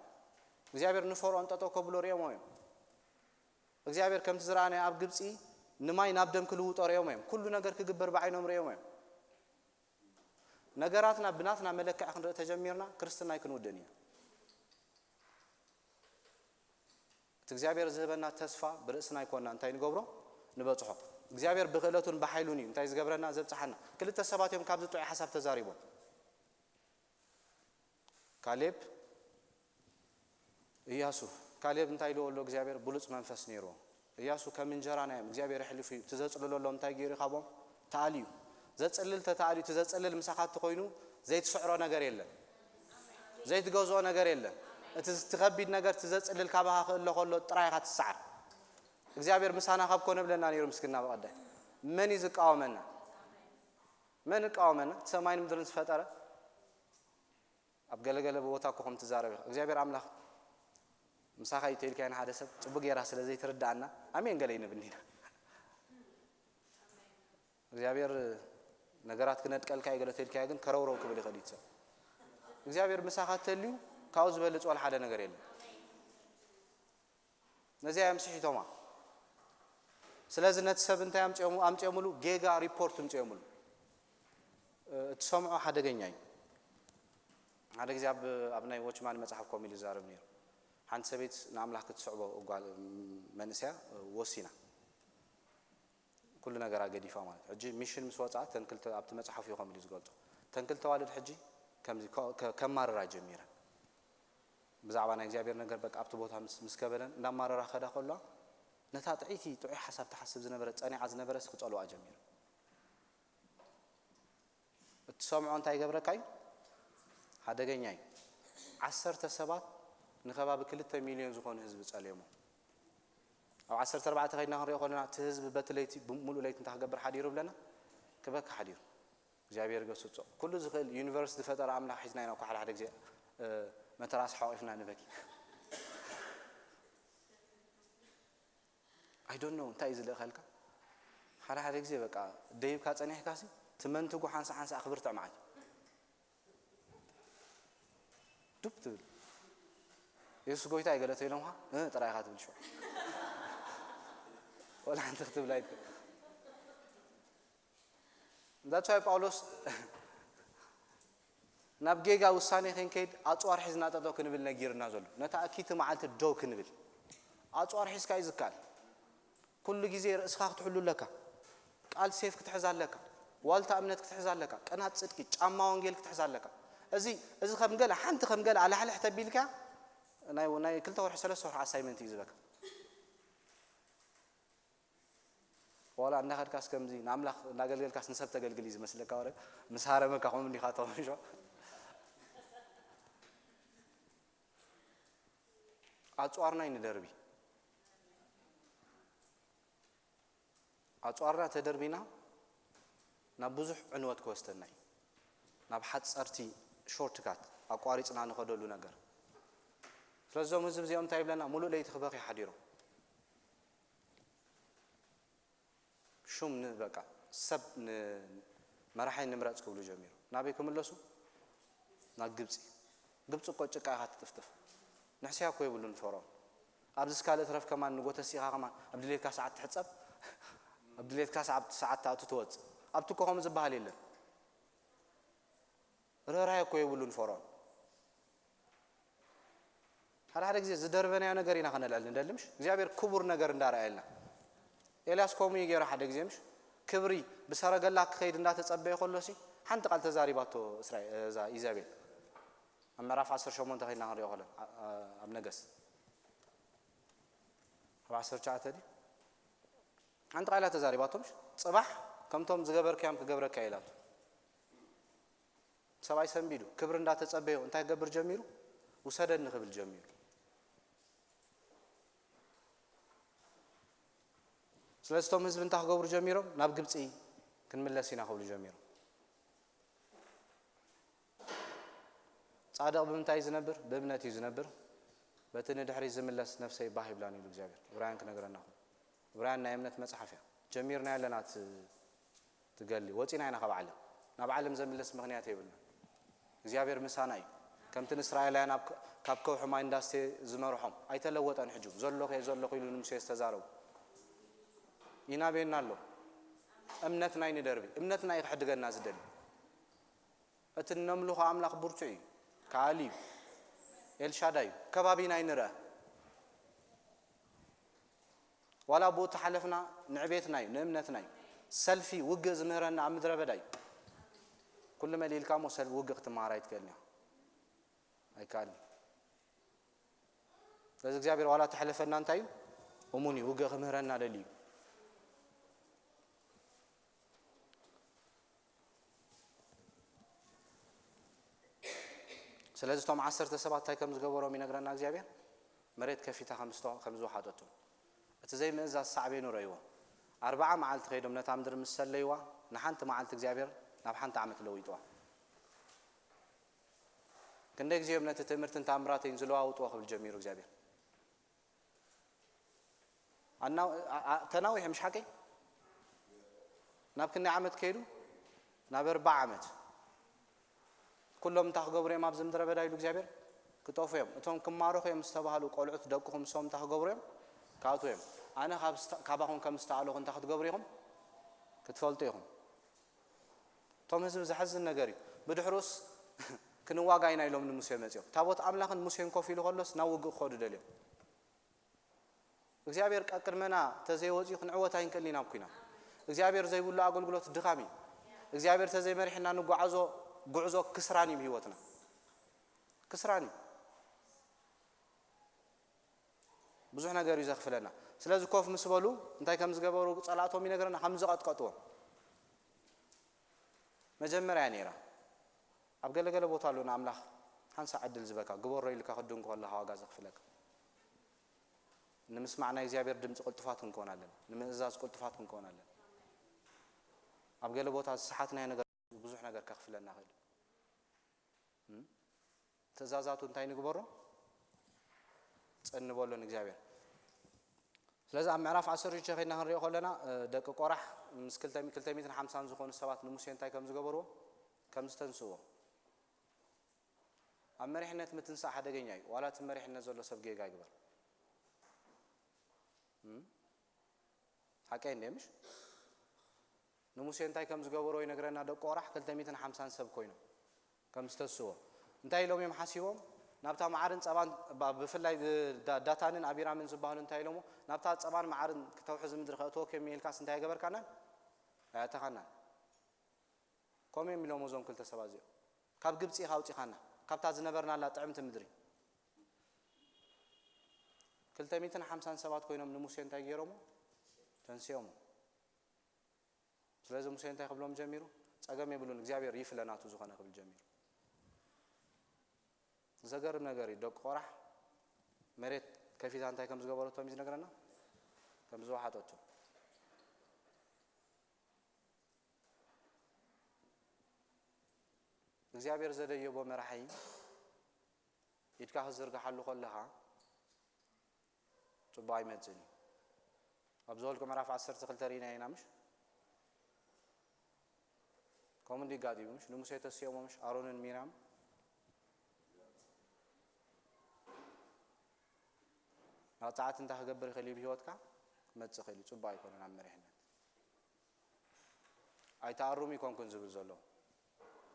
እግዚኣብሔር ንፈርኦን ጠጠው ከብሎ ሪኦም እዮም። እግዚኣብሔር ከምቲ ዝረኣናዮ ኣብ ግብፂ ንማይ ናብ ደም ክልውጦ ሪኦም እዮም። ኩሉ ነገር ክግበር ብዓይኖም ሪኦም እዮም። ነገራትና ብናትና መለክዕ ክንርኢ ተጀሚርና ክርስትና ኣይክንውድእን ኢና። እቲ እግዚኣብሔር ዝህበና ተስፋ ብርእስና ኣይኮንና እንታይ ንገብሮ ንበፅሖ። እግዚኣብሔር ብክእለቱን ብሓይሉን እዩ እንታይ ዝገብረና ዘብፅሓና። ክልተ ሰባት እዮም ካብዚ ጥዑይ ሓሳብ ተዛሪቦም። ካሌብ እያሱ። ካሌብ እንታይ ኢልዎ ኣሎ እግዚኣብሔር ብሉፅ መንፈስ ነይርዎ። እያሱ ከም እንጀራ ናይ እግዚኣብሔር ኣሕሊፉ እዩ። እቲ ዘፅልሎ ኣሎ እንታይ ገይሩ ካብኦም ተኣልዩ። ዘፅልል ተተኣልዩ እቲ ዘፅልል ምሳኻ እንተኮይኑ ዘይትስዕሮ ነገር የለን። ዘይትገዝኦ ነገር የለን። እቲ እቲ ከቢድ ነገር እቲ ዘፅልል ካባኻ ክእለ ከሎ ጥራይ ኢኻ ትሰዓር። እግዚኣብሔር ምሳና ካብ ኮነ ብለና ነይሩ ምስግና ብቐዳይ። መን እዩ ዝቃወመና? መን ይቃወመና? እቲ ሰማይን ምድርን ዝፈጠረ ኣብ ገለገለ ቦታ እኮ ከም ትዛረብ ኢኻ እግዚኣብሔር ኣምላኽ ምሳኻ እዩ ተልካዮ ንሓደ ሰብ ፅቡቅ ጌራ ስለ ዘይትርዳኣና ኣሜን ገለ ይንብል ኢና። እግዚኣብሔር ነገራት ክነድቀልካ እዩ ገለ ተልካዮ ግን ከረውረው ክብል ይኽእል እዩ ሰብ። እግዚኣብሔር ምሳኻ ተልዩ ካብኡ ዝበልፅ ወላ ሓደ ነገር የለን። ነዚኣ እዮም ስሒቶማ። ስለዚ ነቲ ሰብ እንታይ ኣምፅኦሙ ኣምፅኦምሉ ጌጋ ሪፖርት ምፅኦምሉ። እትሰምዖ ሓደገኛ እዩ። ሓደ ግዜ ኣብ ኣብ ናይ ዎችማን መፅሓፍ ኮም ኢሉ ይዛረብ ነይሩ። ሓንቲ ሰበይት ንኣምላኽ ክትስዕቦ ጓል መንእሰያ ወሲና። ኩሉ ነገራ ገዲፋ ማለት ሕጂ ሚሽን ምስ ወፅኣ ተንክልተ ኣብቲ መፅሓፍ እዩ ከም ኢሉ ዝገልፆ ተንክልተ ዋልድ ሕጂ ከምዚ ከማርራ ጀሚረ። ብዛዕባ ናይ እግዚኣብሔር ነገር በቃ ኣብቲ ቦታ ምስ ምስ ከበደን እንዳማረራ ከዳ ከሎ ነታ ጥዕይቲ ጥዑይ ሓሳብ ትሓስብ ዝነበረ ጸኒዓ ዝነበረ ክጸልዋ ጀሚሩ። እትሰምዖ እንታይ ይገብረካ እዩ? ሓደገኛ እዩ። ዓሰርተ ሰባት ንከባቢ ክልተ ሚልዮን ዝኾኑ ህዝቢ ጸልዮሞ። ኣብ ዓሰርተ ኣርባዕተ ከይድና ክንሪኦ ከለና እቲ ህዝቢ በቲ ለይቲ ብምሉእ ለይቲ እንታይ ክገብር ሓዲሩ ብለና? ክበኪ ሓዲሩ። እግዚኣብሔር ገስጾ። ኩሉ ዝኽእል ዩኒቨርስ ዝፈጠረ ኣምላኽ ሒዝና ኢና እኮ ሓደ ሓደ ግዜ መተራስ ሓቂፍና ንበኪ። I don't know እንታይ እዩ ዝልእኸልካ። ሓደ ሓደ ግዜ በቃ ደይብካ ጸኒሕካ ሲ ትመንትጉ ሓንሳ ሓንሳ ክብርትዕ መዓት ዱብ ትብል። የሱስ ጎይታ እዩ ገለ ተይሎምኻ ጥራይኻ ትብል ሽዑ ወላ ሓንቲ ክትብል ኣይትክእል። That's why ጳውሎስ ናብ ጌጋ ውሳኔ ክንከይድ ኣፅዋር ሒዝና ጠጠው ክንብል ነጊርና ዘሎ ነታ እኪቲ መዓልቲ ደው ክንብል ኣፅዋር ሒዝካ እዩ ዝከኣል። ኩሉ ግዜ ርእስኻ ክትሕሉ ኣለካ። ቃል ሴፍ ክትሕዝ ኣለካ። ዋልታ እምነት ክትሕዝ ኣለካ። ቅናት ጽድቂ፣ ጫማ ወንጌል ክትሕዝ ኣለካ። እዚ እዚ ከም ገለ ሓንቲ ከም ገለ ኣላሕልሕ ተቢልካ ናይ ናይ ክልተ ወርሒ ሰለስተ ወርሒ ኣሳይመንት እዩ ዝበካ። ዋላ እንዳኸድካስ ከምዚ ንኣምላኽ እንዳገልገልካስ ንሰብ ተገልግል እዩ ዝመስለካ። ወረ ምስ ሃረመካ ከምኡ እንዲኻ ተቐምሾ። ኣፅዋርና እዩ ንደርቢ። ኣፅዋርና ተደርቢና ናብ ብዙሕ ዕንወት ክወስደና እዩ። ናብ ሓፀርቲ ሾርትካት ኣቋሪፅና ንኸደሉ ነገር። ስለዚ እዞም ህዝቢ እዚኦም እንታይ ይብለና? ሙሉእ ለይቲ ክበኽዩ ሓዲሮም። ሹም ን-፣ በቃ ሰብ ን-፣ መራሒ ንምረጽ ክብሉ ጀሚሩ። ናበይ ክምለሱ? ናብ ግብጺ። ግብጺ እኮ ጭቃ ኢኻ ትጥፍጥፍ። ንሕስያ እኮ የብሉን ፈርዖን። ኣብዚ ስካል እትረፍ ከማን ንጎተስ ኢኻ ከማን ኣብ ድሌትካ ሰዓት ትሕጸብ፣ ኣብ ድሌትካ ሰዓት፣ ሰዓት ትኣቱ ትወጽእ። ኣብቲ እኮ ከምኡ ዝበሃል የለን። ርህራሄ እኮ የብሉን ፈርዖን። ሓደ ሓደ ግዜ ዝደርበናዮ ነገር ኢና ከነልዕል ንደሊ፣ ምሽ እግዚኣብሔር ክቡር ነገር እንዳረኣየልና። ኤልያስ ከምኡ እዩ ገይሩ። ሓደ ግዜ ምሽ ክብሪ ብሰረገላ ክኸይድ እንዳተጸበየ ከሎሲ ሓንቲ ቃል ተዛሪባቶ እስራኤል፣ እዛ ኢዛቤል። ኣብ ምዕራፍ ዓሰርተ ሸሞንተ ከይድና ክንሪኦ ከለና፣ ኣ-፣ ኣ-፣ ኣብ ነገስት ኣብ ዓሰርተ ትሽዓተ ድዩ? ሓንቲ ቃል እያ ተዛሪባቶ፣ ምሽ ጽባሕ ከምቶም ዝገበርካዮም ክገብረካ ኢላቶ። ሰብኣይ ሰንቢዱ ክብሪ እንዳተጸበዮ እንታይ ክገብር ጀሚሩ? ውሰደኒ ክብል ጀሚሩ። ስለዚ እቶም ህዝቢ እንታይ ክገብሩ ጀሚሮም? ናብ ግብጺ ክንምለስ ኢና ክብሉ ጀሚሮም። ጻድቕ ብምንታይ እዩ ዝነብር? ብእምነት እዩ ዝነብር። በቲ ንድሕሪት ዝምለስ ነፍሰይ ባህ ይብላን ይብሉ እግዚኣብሔር። ዕብራውያን ክነግረና እኮ። ዕብራውያን ናይ እምነት መጽሓፍ እያ። ጀሚርና ኣለና እቲ ትገሊ። ወጺና ኢና ካብ ዓለም። ናብ ዓለም ዘምልስ ምኽንያት የብልና። እግዚኣብሔር ምሳና እዩ። ከምቲ ንእስራኤላውያን ኣብ ከ-፣ ካብ ከውሒ ማይ እንዳስተ ዝመርሖም ኣይተለወጠን። ሕጂ እውን "ዘሎኹ እየ፣ ዘሎኹ" ኢሉ ንሙሴ ዝተዛረቡ ይናበየና ኣሎ። እምነትና እዩ ንደርቢ። እምነትና እዩ ክሕድገና ዝደሊ። እቲ እነምልኾ ኣምላኽ ብርቱዕ እዩ፣ ከኣሊ እዩ፣ ኤልሻዳይ እዩ። ከባቢና ኣይንርአ። ዋላ ብኡ ተሓለፍና ንዕቤትና እዩ፣ ንእምነትና እዩ። ሰልፊ ውግእ ዝምህረና ኣብ ምድረ በዳ እዩ። ኩሉ መሊእልካ እሞ ሰልፊ ውግእ ክትመሃር ኣይትክእልን ኢኻ። ኣይከኣልን። ስለዚ እግዚኣብሔር ዋላ ተሕለፈና እንታይ እዩ? እሙን እዩ፣ ውግእ ክምህረና ደልዩ እዩ። ስለዚ እቶም ዓሰርተ ሰባት እንታይ ከም ዝገበሮም ይነግረና እግዚኣብሔር። መሬት ከፊታ ከም ዝተ-፣ ከም ዝወሓጠቶም። እቲ ዘይምእዛዝ ሳዕቤኑ ረእይዎ። ኣርብዓ መዓልቲ ከይዶም ነታ ምድሪ ምስ ሰለይዋ፣ ንሓንቲ መዓልቲ እግዚኣብሔር ናብ ሓንቲ ዓመት ለዊጥዋ። ክንደይ ግዜ እዮም ነቲ ትእምርትን ተኣምራተይን ዝለዋውጥዎ ክብል ጀሚሩ እግዚኣብሔር። ኣና-፣ ኣ-፣ ኣ-፣ ተናዊሑ፣ ምሽ ሓቀይ? ናብ ክንደይ ዓመት ከይዱ? ናብ ኣርብዓ ዓመት። ኩሎም እንታይ ክገብሩ እዮም ኣብዚ ምድረ በዳ ኢሉ እግዚኣብሔር? ክጠፉ እዮም። እቶም ክማረኹ እዮም ዝተባህሉ ቆልዑት ደቅኹም ንሶም እንታይ ክገብሩ እዮም? ክኣትዉ እዮም። ኣነ ካብ ዝተ-፣ ካባኹም ከም ዝተኣለኹ እንታይ ክትገብሩ ኢኹም? ክትፈልጡ ኢኹም። እቶም ህዝቢ ዘሕዝን ነገር እዩ። ብድሕሩስ ክንዋጋ ኢና ኢሎም ንሙሴ መጺኦም። ታቦት ኣምላኽን ሙሴን ኮፍ ኢሉ ከሎስ ናብ ውግእ ክኸዱ ደልዮም። እግዚኣብሔር ቀቅድመና ተዘይወፂኡ ክንዕወት ኣይንክእልን ኢና ኣብ ኲናት። እግዚኣብሔር ዘይብሉ ኣገልግሎት ድኻም እዩ። እግዚኣብሔር ተዘይመሪሕና ንጓዓዞ ጉዕዞ ክስራን እዩ ህይወትና። ክስራን እዩ። ብዙሕ ነገር እዩ ዘኽፍለና። ስለዚ ኮፍ ምስ በሉ እንታይ ከም ዝገበሩ ጸላእቶም ይነግረና፣ ከም ዝቐጥቀጥዎም። መጀመርያ ነይራ። ኣብ ገለገለ ቦታ ኣሎ ንኣምላኽ ሓንሳእ ዕድል ዝበካ፣ ግበሮ ኢልካ ክድንጎ ከለኻ ዋጋ ዘኽፍለካ። ንምስማዕ ናይ እግዚኣብሔር ድምፂ ቅልጡፋት ክንከውን ኣለና። ንምእዛዝ ቅልጡፋት ክንከውን ኣለና። ኣብ ገለ ቦታ ዝሰሓትናዮ ነገር ብዙሕ ነገር ከኽፍለና ይኽእል እዩ። እም? ትእዛዛቱ እንታይ ንግበሮ? ጸንበሉ ንእግዚኣብሔር። ስለዚ ኣብ ምዕራፍ ዓሰርተ ሽዱሽተ ከይድና ክንሪኦ ከለና፣ እ፣ ደቂ ቆራሕ ምስ ክልተ ሚእትን ሓምሳን ዝኾኑ ሰባት ንሙሴ እንታይ ከም ዝገበርዎ? ከም ዝተንስዎ። ኣብ መሪሕነት ምትንሳእ ሓደገኛ እዩ። ዋላ እቲ መሪሕነት ዘሎ ሰብ ጌጋ ይግበር። እም? ሓቀይ እንዴ ምሽ? ንሙሴ እንታይ ከም ዝገበሮ ይነግረና። ደቂ ቆራሕ ክልተ ሚእትን ሓምሳን ሰብ ኮይኖም ከም ዝተስዎ እንታይ ኢሎም እዮም ሓሲቦም? ናብታ መዓርን ጸባን፣ ባ-፣ ብፍላይ ዳ-፣ ዳታንን ኣቢራምን ዝበሃሉ እንታይ ኢሎሞ? ናብታ ጸባን መዓርን ክተውሕዝ ምድሪ ከእትወኩም እየ ኢልካስ እንታይ ኣይገበርካናን? ኣየእተኻናን። ከምኡ እዮም ኢሎሞ እዞም ክልተ ሰባት እዚኦም። ካብ ግብጺ ኢኻ ኣውጺኻና፣ ካብታ ዝነበርናላ ጥዕምቲ ምድሪ። ክልተ ሚእትን ሓምሳን ሰባት ኮይኖም ንሙሴ እንታይ ገይሮሞ? ተንሲኦሞ። ስለዚ ሙሴ እንታይ ክብሎም ጀሚሩ? ጸገም የብሉን፣ እግዚኣብሔር ይፍለ ናቱ ዝኾነ ክብል ጀሚሩ። ዘገርም ነገር እዩ። ደቂ ቆራሕ መሬት ከፊታ እንታይ ከም ዝገበረቶም እዩ ዝነግረና? ከም ዝወሓጠቶ። እግዚኣብሔር ዘደየቦ መራሒ ኢድካ ክትዝርግሓሉ ከለኻ ጽቡቕ ኣይመጽእን እዩ። ኣብ ዘኍልቁ ምዕራፍ ዓሰርተ ክልተ ርኢና ኢና፣ ምሽ? ከምኡ እንዲ ጋጢሙ፣ ምሽ? ንሙሴ ተስኦሞ፣ ምሽ? ኣሮንን ሚርያም። መቕጻዕቲ እንታይ ክገብር ይኽእል እዩ ብህይወትካ? ክመጽእ ይኽእል እዩ። ጽቡቕ ኣይኮነን ኣብ መሪሕነት። ኣይተኣርሙ ይኮንኩን ዝብል ዘሎ።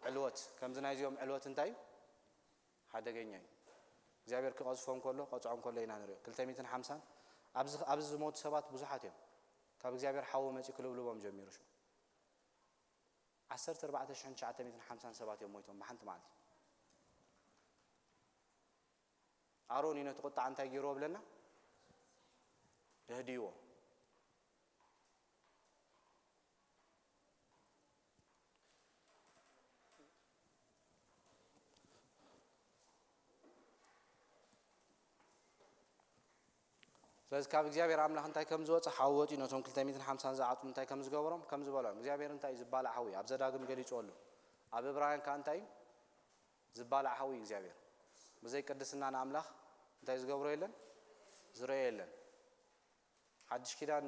ዕልወት፣ ከምዚ ናይዚኦም ዕልወት እንታይ እዩ? ሓደገኛ እዩ። እግዚኣብሔር ክቐዝፎም ከሎ፣ ክቐጽዖም ከሎ ኢና ንሪኦ። ክልተ ሚእትን ሓምሳን ኣብዚ፣ ኣብዚ ዝሞቱ ሰባት ብዙሓት እዮም። ካብ እግዚኣብሔር ሓዊ መጺኡ ክልብልቦም ጀሚሩ። ሽዑ ዓሰርተ ኣርባዕተ ሽሕን ትሽዓተ ሚእትን ሓምሳን ሰባት እዮም ሞይቶም ብሓንቲ መዓልቲ። ኣሮን እዩ ነቲ ቁጣዕ እንታይ ገይርዎ ብለና? ደህድይዎ። ስለዚ ካብ እግዚኣብሔር ኣምላኽ እንታይ ከም ዝወፀ ሓዊ ወፂኡ ነቶም ክልተ ሚእትን ሓምሳን ዝዓፅሙ እንታይ ከም ዝገበሮም ከም ዝበሎም እግዚኣብሔር እንታይ እዩ ዝባላዕ ሓዊ ኣብ ዘዳግም ገሊፅዎ ኣሎ። ኣብ እብራውያን ከዓ እንታይ እዩ ዝባላዕ ሓዊ እዩ እግዚኣብሔር። ብዘይ ቅድስና ንኣምላኽ እንታይ ዝገብሮ የለን ዝረዮ የለን። ሓድሽ ኪዳን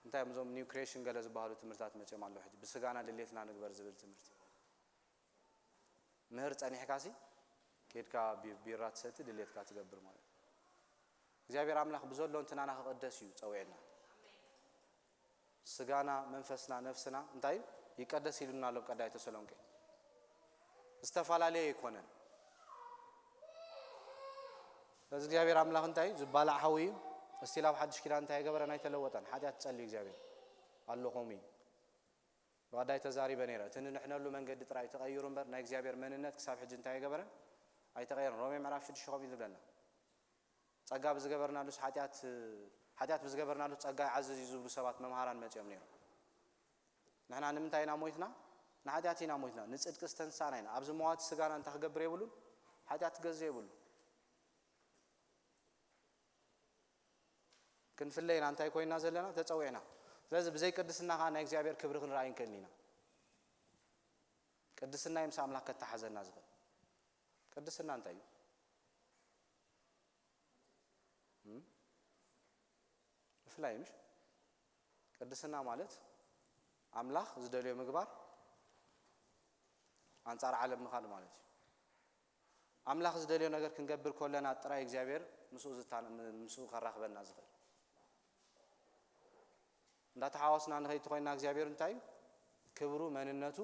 እንታይ እዮም እዞም ኒው ክሬሽን ገለ ዝበሃሉ ትምህርትታት መፅኦም ኣለዉ። ሕጂ ብስጋና ድሌትና ንግበር ዝብል ትምህርቲ ምህር ጸኒሕካሲ ኬድካ ቢ- ቢራ ትሰቲ ድሌትካ ትገብር ማለት እዩ። እግዚኣብሔር ኣምላኽ ብዘሎ እንትናና ክቕደስ እዩ ጸዊዕና። ስጋና መንፈስና ነፍስና እንታይ እዩ? ይቀደስ ኢሉና ኣሎ ቀዳይ ተሰሎንቄ። ዝተፈላለየ ኣይኮነን። ስለዚ እግዚኣብሔር ኣምላኽ እንታይ እዩ? ዝባላዕ ሓዊ እዩ። እስቲል ኣብ ሓድሽ ኪዳን እንታይ ኣይገበረን? ኣይተለወጠን። ሓጢኣት ጸልዩ እግዚኣብሔር ኣለኹም እዩ። ብቐዳይ ተዛሪበ ነይረ። እቲ ንንሕነሉ መንገዲ ጥራይ ተቐይሩ እምበር ናይ እግዚኣብሔር መንነት ክሳብ ሕጂ እንታይ ኣይገበረን? ኣይተቐየረን። ሮሜ ምዕራፍ ሽዱሽተ ከምኡ እዩ ዝብለና። ጸጋ ብዝገበርናሉስ ሓጢኣት ሓጢኣት ብዝገበርናሉስ ጸጋ ይዓዝዝ እዩ ዝብሉ ሰባት መምሃራን መጺኦም ነይሮም። ንሕና ንምንታይ ኢና ሞይትና? ንሓጢኣት ኢና ሞይትና። ንጽድቂ ዝተንሳእና ኢና። ኣብዚ መዋቲ ስጋና እንታይ ክገብር የብሉን? ሓጢኣት ክገዝእ የብሉ። ክንፍለ ኢና እንታይ ኮይና ዘለና ተጸዊዕና። ስለዚ ብዘይ ቅድስና ከዓ ናይ እግዚኣብሔር ክብሪ ክንረኣይ እንክእል ኢና። ቅድስና እዩ ምስ ኣምላኽ ከተሓዘና ዝኽእል። ቅድስና እንታይ እዩ? እም? ምፍላይ ምሽ? ቅድስና ማለት ኣምላኽ ዝደልዮ ምግባር ኣንጻር ዓለም ምኻድ ማለት እዩ። ኣምላኽ ዝደልዮ ነገር ክንገብር ከለና ጥራይ እግዚኣብሔር ምስኡ ዝታ- ምስኡ ከራኽበና ዝኽእል። እንዳተሓዋስና ንኸይድ ተኾይና እግዚኣብሔር እንታይ እዩ? ክብሩ፣ መንነቱ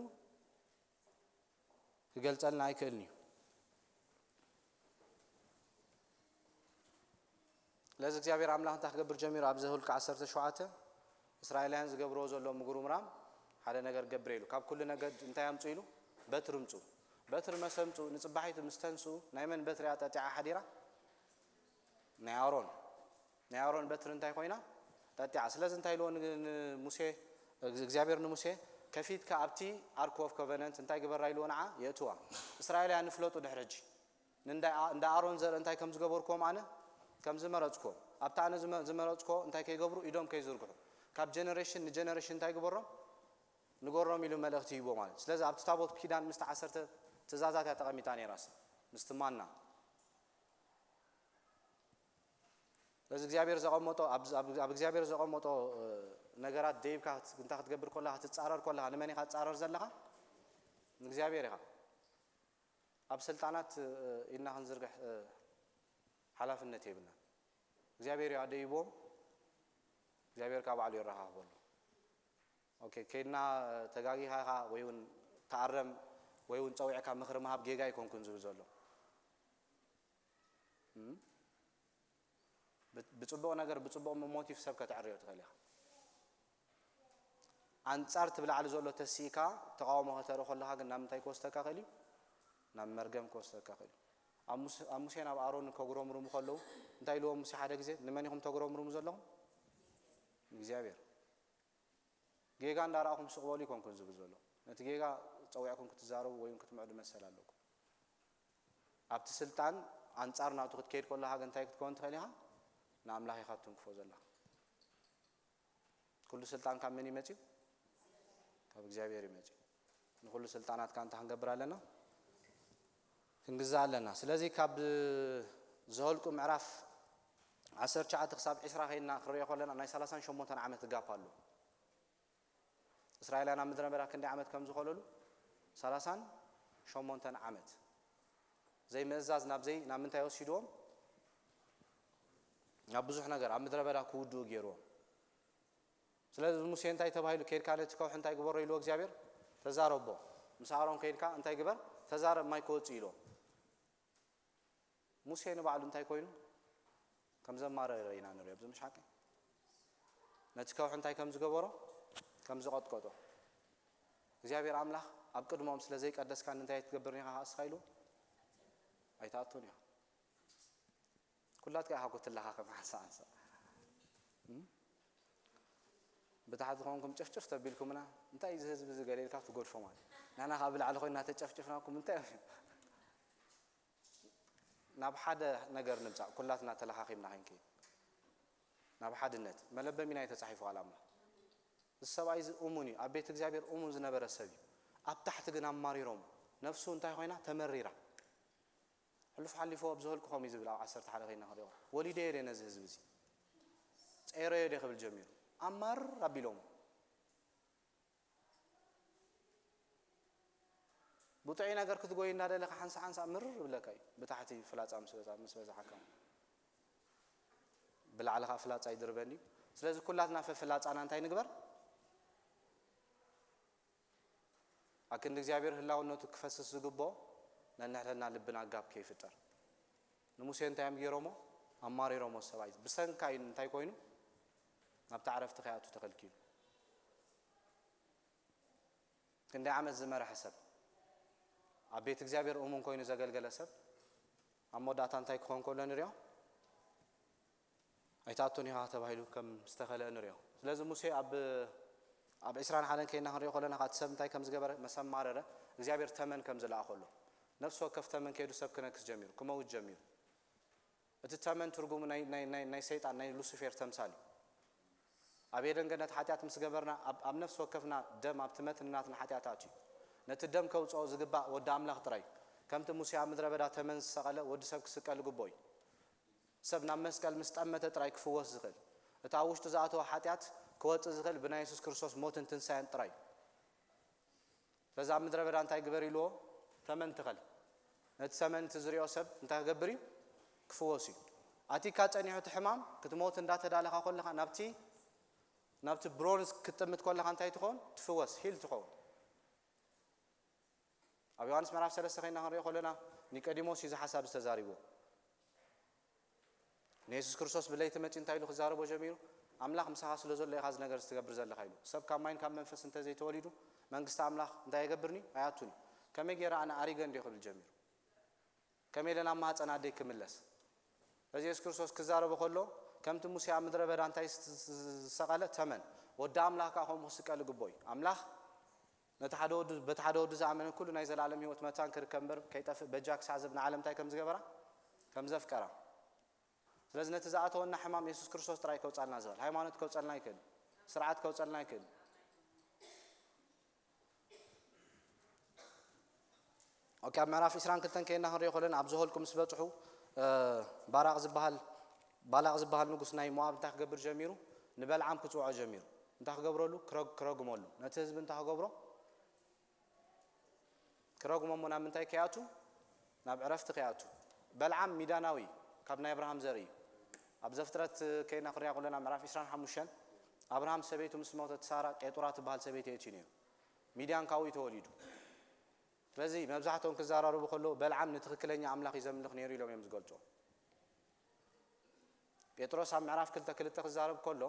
ክገልጸልና ኣይክእልን እዩ። ስለዚ እግዚኣብሔር ኣምላኽ እንታይ ክገብር ጀሚሩ? ኣብዚ ሁልቂ ዓሰርተ ሸውዓተ እስራኤላውያን ዝገብርዎ ዘሎ ምጉርምራም ሓደ ነገር ገብር ኢሉ። ካብ ኩሉ ነገድ እንታይ ኣምፁ ኢሉ? በትሪ ምፁ። በትሪ መሰምፁ ንፅባሒቱ ምስ ተንስኡ ናይ መን በትሪ እያ ጠጢዓ ሓዲራ? ናይ ኣሮን። ናይ ኣሮን በትሪ እንታይ ኮይና? ጠጢዓ። ስለዚ እንታይ ኢልዎ ን- ንሙሴ? እግዚኣብሔር ንሙሴ ከፊትካ ኣብቲ ኣርክ ኦፍ ኮቨነንት እንታይ ግበራ ኢልዎ ንዓ? የእትዋ። እስራኤላውያን ንፍለጡ ድሕሪ ሕጂ ንእንዳ ኣሮን ዘርኢ እንታይ ከም ዝገበርክዎም ኣነ ከም ዝመረፅክዎም ኣብቲ ኣነ ዝመ- ዝመረፅክዎ እንታይ ከይገብሩ ኢዶም ከይዝርግሑ ካብ ጀነሬሽን ንጀነሬሽን እንታይ ግበሮም ንገሮም ኢሉ መልእኽቲ ይቦ ማለት። ስለዚ ኣብቲ ታቦት ኪዳን ምስቲ ዓሰርተ ትእዛዛት እያ ተቐሚጣ ነይራስ ምስቲ ማና ስለዚ እግዚኣብሔር ዘቐመጦ ኣብ እግዚኣብሔር ዘቐመጦ ነገራት ደይብካ እንታይ ክትገብር ከለካ ትፃረር ከለካ ንመን ኢካ ትፃረር ዘለካ? ንእግዚኣብሔር ኢካ። ኣብ ስልጣናት ኢድና ክንዝርግሕ ሓላፍነት የብልና። እግዚኣብሔር እዩ ኣደይቦም እግዚኣብሔር ካብ ባዕሉ የረካክበሉ። ኦኬ ከይድና ተጋጊኻ ኢኻ ወይ እውን ተኣረም ወይ እውን ፀዊዕካ ምኽሪ ምሃብ ጌጋ ኣይኮንኩን ዝብል ዘሎ። ብፅቡቕ ነገር ብፅቡቕ ሞቲቭ ሰብ ከተዕርዮ ትኽእል ኢኻ። ኣንፃር እቲ ብላዕሊ ዘሎ ተሲእካ ተቃውሞ ከተርኢ ከለካ ግን ናብ ምንታይ ክወስደካ ክእል እዩ? ናብ መርገም ክወስደካ ክእል እዩ። ኣብ ሙሴን ኣብ ኣሮንን ከጉረምርሙ ከለዉ እንታይ ኢልዎም ሙሴ ሓደ ግዜ ንመን ኢኹም ተጉረምርሙ ዘለኹም? ንእግዚኣብሔር። ጌጋ እንዳረኣኹም ስቕ በሉ ይኮንኩን ዝብል ዘሎ። ነቲ ጌጋ ፀዊዕኩም ክትዛረቡ ወይ ክትምዕዱ መሰል ኣለኩም። ኣብቲ ስልጣን ኣንፃር ናቱ ክትከይድ ከለካ ግን እንታይ ክትከውን ትኽእል ኢኻ? ንኣምላኽ ኢኻ ትንክፎ ዘለኻ። ኩሉ ስልጣን ካብ መን ይመፅዩ? ካብ እግዚኣብሔር ይመፅዩ። ንኩሉ ስልጣናት ከዓ እንታይ ክንገብር ኣለና? ክንግዛእ ኣለና። ስለዚ ካብ ዘኍልቁ ምዕራፍ ዓሰርተ ትሽዓተ ክሳብ ዕስራ ከይድና ክንሪኦ ከለና ናይ ሰላሳን ሸሞንተን ዓመት ጋፕ ኣሎ። እስራኤላውያን ኣብ ምድረ በዳ ክንደይ ዓመት ከም ዝኾለሉ ሰላሳን ሸሞንተን ዓመት ዘይምእዛዝ ናብ ዘይ ናብ ምንታይ ወሲድዎም? ናብ ብዙሕ ነገር ኣብ ምድረ በዳ ክውድኡ ገይርዎም። ስለዚ ሙሴ እንታይ ተባሂሉ? ከይድካ ነቲ ከውሒ እንታይ ግበሮ ኢልዎ እግዚኣብሔር? ተዛረቦ። ምስ ኣሮን ከይድካ እንታይ ግበር? ተዛረብ፣ ማይ ክወጽእ ኢልዎ። ሙሴ ንባዕሉ እንታይ ኮይኑ ከም ዘማረረ ኢና ንሪኦ። ኣብዚ ምሽ ሓቂ ነቲ ከውሒ እንታይ ከም ዝገበሮ ከም ዝቐጥቀጦ እግዚኣብሔር ኣምላኽ ኣብ ቅድሞም ስለ ዘይቀደስካኒ እንታይ ኣይትገብርን ኢኻ ከኣ እስኻ ኢሉ ኣይትኣቱን ኢኻ። ኩላትካ ኢኻ እኮ ትለኻኸም ሓንሳ ሓንሳ። እም? ብታሕቲ ኾንኩም ጭፍጭፍ ተቢልኩምና እንታይ እዚ ህዝቢ እዚ ገለ ኢልካ ትጎድፎ ማለት እዩ። ንሕና ካብ ብላዕሊ ኮይና ተጨፍጭፍናኩም እንታይ እዮም? ናብ ሓደ ነገር ንምጻእ ኩላትና ተለኻኺምና ከይንከይድ ናብ ሓድነት መለበሚና እዩ ተጻሒፉ ቃል ኣምላኽ። እዚ ሰብኣይ እዚ እሙን እዩ። ኣብ ቤት እግዚኣብሔር እሙን ዝነበረ ሰብ እዩ። ኣብ ታሕቲ ግን ኣማሪሮም። ነፍሱ እንታይ ኮይና? ተመሪራ። ሕሉፍ ሓሊፎ ኣብ ዘኍልቁ ከምኡ እዩ ዝብል ኣብ ዓሰርተ ሓደ ከይና ክንሪኦ። ወሊደዮ ድየ ነዚ ህዝቢ እዚ? ጸይረዮ ድየ ክብል ጀሚሩ። ኣማርር ኣቢሎም። ብጥዑይ ነገር ክትጎይ እንዳደለኻ ሓንሳ ሓንሳ ምርር ይብለካ እዩ። ብታሕቲ ፍላጻ ምስ በዛ-፣ ምስ በዛሓካ። ብላዕሊ ኸዓ ፍላጻ ይድርበኒ እዩ። ስለዚ ኩላትና ፈፍላጻና እንታይ ንግበር? ኣክንዲ እግዚኣብሔር ህላውነቱ ክፈስስ ዝግብኦ ነንሕድሕድና ልብና ጋፕ ከይፍጠር። ንሙሴ እንታይ እዮም ገይሮሞ? ኣማሪሮሞ ሰብኣይ። ብሰንካ እዩ እንታይ ኮይኑ? ናብታ ዕረፍቲ ከይኣቱ ተኸልኪሉ። ክንደይ ዓመት ዝመርሐ ሰብ፣ ኣብ ቤት እግዚኣብሔር እሙን ኮይኑ ዘገልገለ ሰብ፣ ኣብ መወዳእታ እንታይ ክኾን ከሎ ንሪኦ? ኣይትኣቱን ኢኻ ተባሂሉ ከም ዝተኸልአ ንሪኦ። ስለዚ ሙሴ ኣብ፣ ኣብ ዕስራን ሓደን ከይና ክንሪኦ ከለና፣ እቲ ሰብ እንታይ ከም ዝገበረ? ምስ ኣማረረ፣ እግዚኣብሔር ተመን ከም ዝለኣኸሉ። ነፍሲ ወከፍ ተመን ከይዱ ሰብ ክነክስ ጀሚሩ፣ ክመውት ጀሚሩ። እቲ ተመን ትርጉሙ ናይ፣ ናይ፣ ናይ፣ ናይ ሰይጣን፣ ናይ ሉሲፌር ተምሳል እዩ። ኣብ ኤደን ገነት ሓጢኣት ምስ ገበርና፣ ኣብ፣ ኣብ ነፍሲ ወከፍና ደም ኣብቲ መትኒ ናትና ሓጢኣት ኣትዩ። ነቲ ደም ከውጽኦ ዝግባእ ወዲ ኣምላኽ ጥራይ እዩ። ከምቲ ሙሴ ኣብ ምድረ በዳ ተመን ዝሰቐለ፣ ወዲ ሰብ ክስቀል ግቡእ እዩ። ሰብ ናብ መስቀል ምስ ጠመተ ጥራይ ክፍወስ ዝኽእል። እቲ ኣብ ውሽጡ ዝኣተወ ሓጢኣት ክወጽእ ዝኽእል ብናይ የሱስ ክርስቶስ ሞትን ትንሳኤን ጥራይ እዩ። ስለዚ ኣብ ምድረ በዳ እንታይ ግበር ኢልዎ? ተመን ትኸል። ነቲ ተመን እቲ ዝሪኦ ሰብ እንታይ ክገብር እዩ? ክፍወስ እዩ። ኣቲካ ጸኒሑ እቲ ሕማም ክትሞት እንዳተዳለኻ ከለኻ ናብቲ፣ ናብቲ ብሮንዝ ክትጥምት ከለኻ እንታይ ትኸውን? ትፍወስ፣ ሂል ትኸውን። ኣብ ዮሃንስ ምዕራፍ ሰለስተ ኮይና ክንሪኦ ከለና ኒቆዲሞስ እዩ እዚ ሓሳብ ዝተዛሪቦ። ንየሱስ ክርስቶስ ብለይቲ መጺኡ እንታይ ኢሉ ክዛረቦ ጀሚሩ? ኣምላኽ ምሳኻ ስለ ዘሎ ኢኻ እዚ ነገር እዚ ትገብር ዘለኻ ኢሉ። ሰብ ካብ ማይን ካብ መንፈስ እንተ ዘይተወሊዱ መንግስቲ ኣምላኽ እንታይ ኣይገብርን እዩ? ኣይኣቱን እዩ። ከመይ ገይረ ኣነ ኣሪገ እንድዮ ክብል ጀሚሩ። ከመይ ኢለ ናብ ማህፀን ኣደይ ክምለስ? እዚ የሱስ ክርስቶስ ክዛረቦ ከሎ ከምቲ ሙሴ ኣብ ምድረ በዳ እንታይ ዝሰቐለ ተመን፣ ወዲ ኣምላኽ ከኣ ከምኡ ክስቀል ግቦ እዩ። ኣምላኽ ነቲ ሓደ ወዱ፣ በቲ ሓደ ወዱ ዝኣመነ ኩሉ ናይ ዘላለም ህይወት መታን ክርከብ እምበር ከይጠፍእ በጃ ክሳዕ ዝህብ ንዓለም እንታይ ከም ዝገበራ? ከም ዘፍቀራ። ስለዚ ነቲ ዝኣተወና ሕማም የሱስ ክርስቶስ ጥራይ ከውጻልና ዝኽእል። ሃይማኖት ከውጸልና ኣይክእል። ስርዓት ከውጸልና ኣይክእል። ኦኬ፣ ኣብ ምዕራፍ ዕስራን ክልተን ከይና ክንሪኦ ከለና ኣብ ዘኍልቁ ምስ በጽሑ፣ እ፣ ባራቅ ዝበሃል፣ ባላቅ ዝበሃል ንጉስ ናይ ሞኣብ እንታይ ክገብር ጀሚሩ? ንበልዓም ክጽውዖ ጀሚሩ። እንታይ ክገብረሉ? ክረግ-፣ ክረግመሉ። ነቲ ህዝቢ እንታይ ክገብሮ? ክረግሞሞ ናብ ምንታይ ከይኣቱ? ናብ ዕረፍቲ ከይኣቱ። በልዓም ሚዳናዊ እዩ፣ ካብ ናይ ኣብርሃም ዘርኢ እዩ። ኣብ ዘፍጥረት ከይና ክንሪኣ ከለና ምዕራፍ ዕስራን ሓሙሽተን ኣብርሃም ሰበይቱ ምስ ሞተት ሳራ ቄጡራ ትበሃል ሰበይቲ የእትዩ ነይሩ። ሚድያንካዊ ተወሊዱ። ስለዚ መብዛሕትኦም ክዘራረቡ ከለዉ በልዓም ንትኽክለኛ ኣምላኽ እዩ ዘምልኽ ነይሩ ኢሎም እዮም ዝገልጹ። ጴጥሮስ ኣብ ምዕራፍ ክልተ ክልተ ክዛረብ ከሎ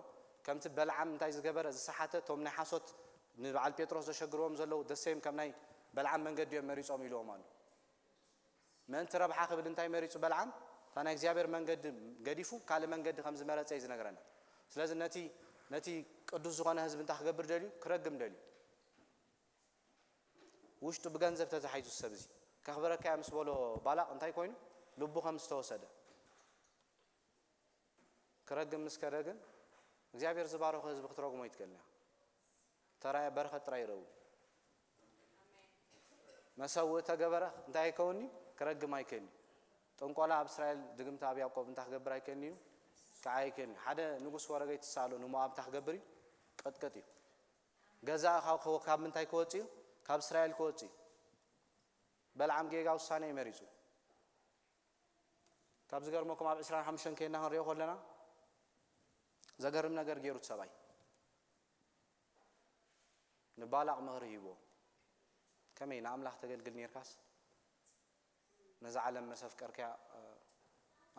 ከምቲ በልዓም እንታይ ዝገበረ ዝሰሓተ እቶም ናይ ሓሶት ንበዓል ጴጥሮስ ዘሸግርዎም ዘለዉ ደሴም ከም ናይ በልዓም መንገዲ እዮም መሪጾም ኢልዎም ኣሎ። ምእንቲ ረብሓ ክብል እንታይ መሪጹ በልዓም? እታ ናይ እግዚኣብሔር መንገዲ ገዲፉ ካልእ መንገዲ ከም ዝመረጸ እዩ ዝነግረና። ስለዚ ነቲ፣ ነቲ ቅዱስ ዝኾነ ህዝቢ እንታይ ክገብር ደልዩ? ክረግም ደልዩ። ውሽጡ ብገንዘብ ተታሒዙ ሰብ እዚ ከኽብረካ እየ ምስ በሎ ባላቕ እንታይ ኮይኑ? ልቡ ከም ዝተወሰደ። ክረግም ምስ ከደ ግን እግዚኣብሔር ዝባረኾ ህዝቢ ክትረግሞ ይትክእልና። ተራየ በረኸት ጥራይ ይረው። መሰውእ ተገበረ እንታይ ይከውኒ? ክረግም ኣይክእልን እዩ። ጥንቆላ ኣብ እስራኤል፣ ድግምቲ ኣብ ያዕቆብ እንታይ ክገብር ኣይክእልን እዩ? ከዓ ኣይክእልን እዩ። ሓደ ንጉስ ወረገይ ትሳእሎ ንሞኣብ እንታይ ክገብር እዩ? ቅጥቅጥ እዩ። ገዛእ ካብ፣ ካብ ምንታይ ክወፅእ እዩ? ካብ እስራኤል ክወፅእ እዩ። በልዓም ጌጋ ውሳኔ እዩ መሪፁ። ካብ ዝገርመኩም ኣብ ዕስራን ሓሙሽተን ከይና ክንሪኦ ከለና ዘገርም ነገር ገይሩ እቲ ሰብኣይ። ንባላቕ ምኽሪ ሂብዎ። ከመይ ንኣምላኽ ተገልግል ኔርካስ ነዛ ዓለም መሰፍቀርክያ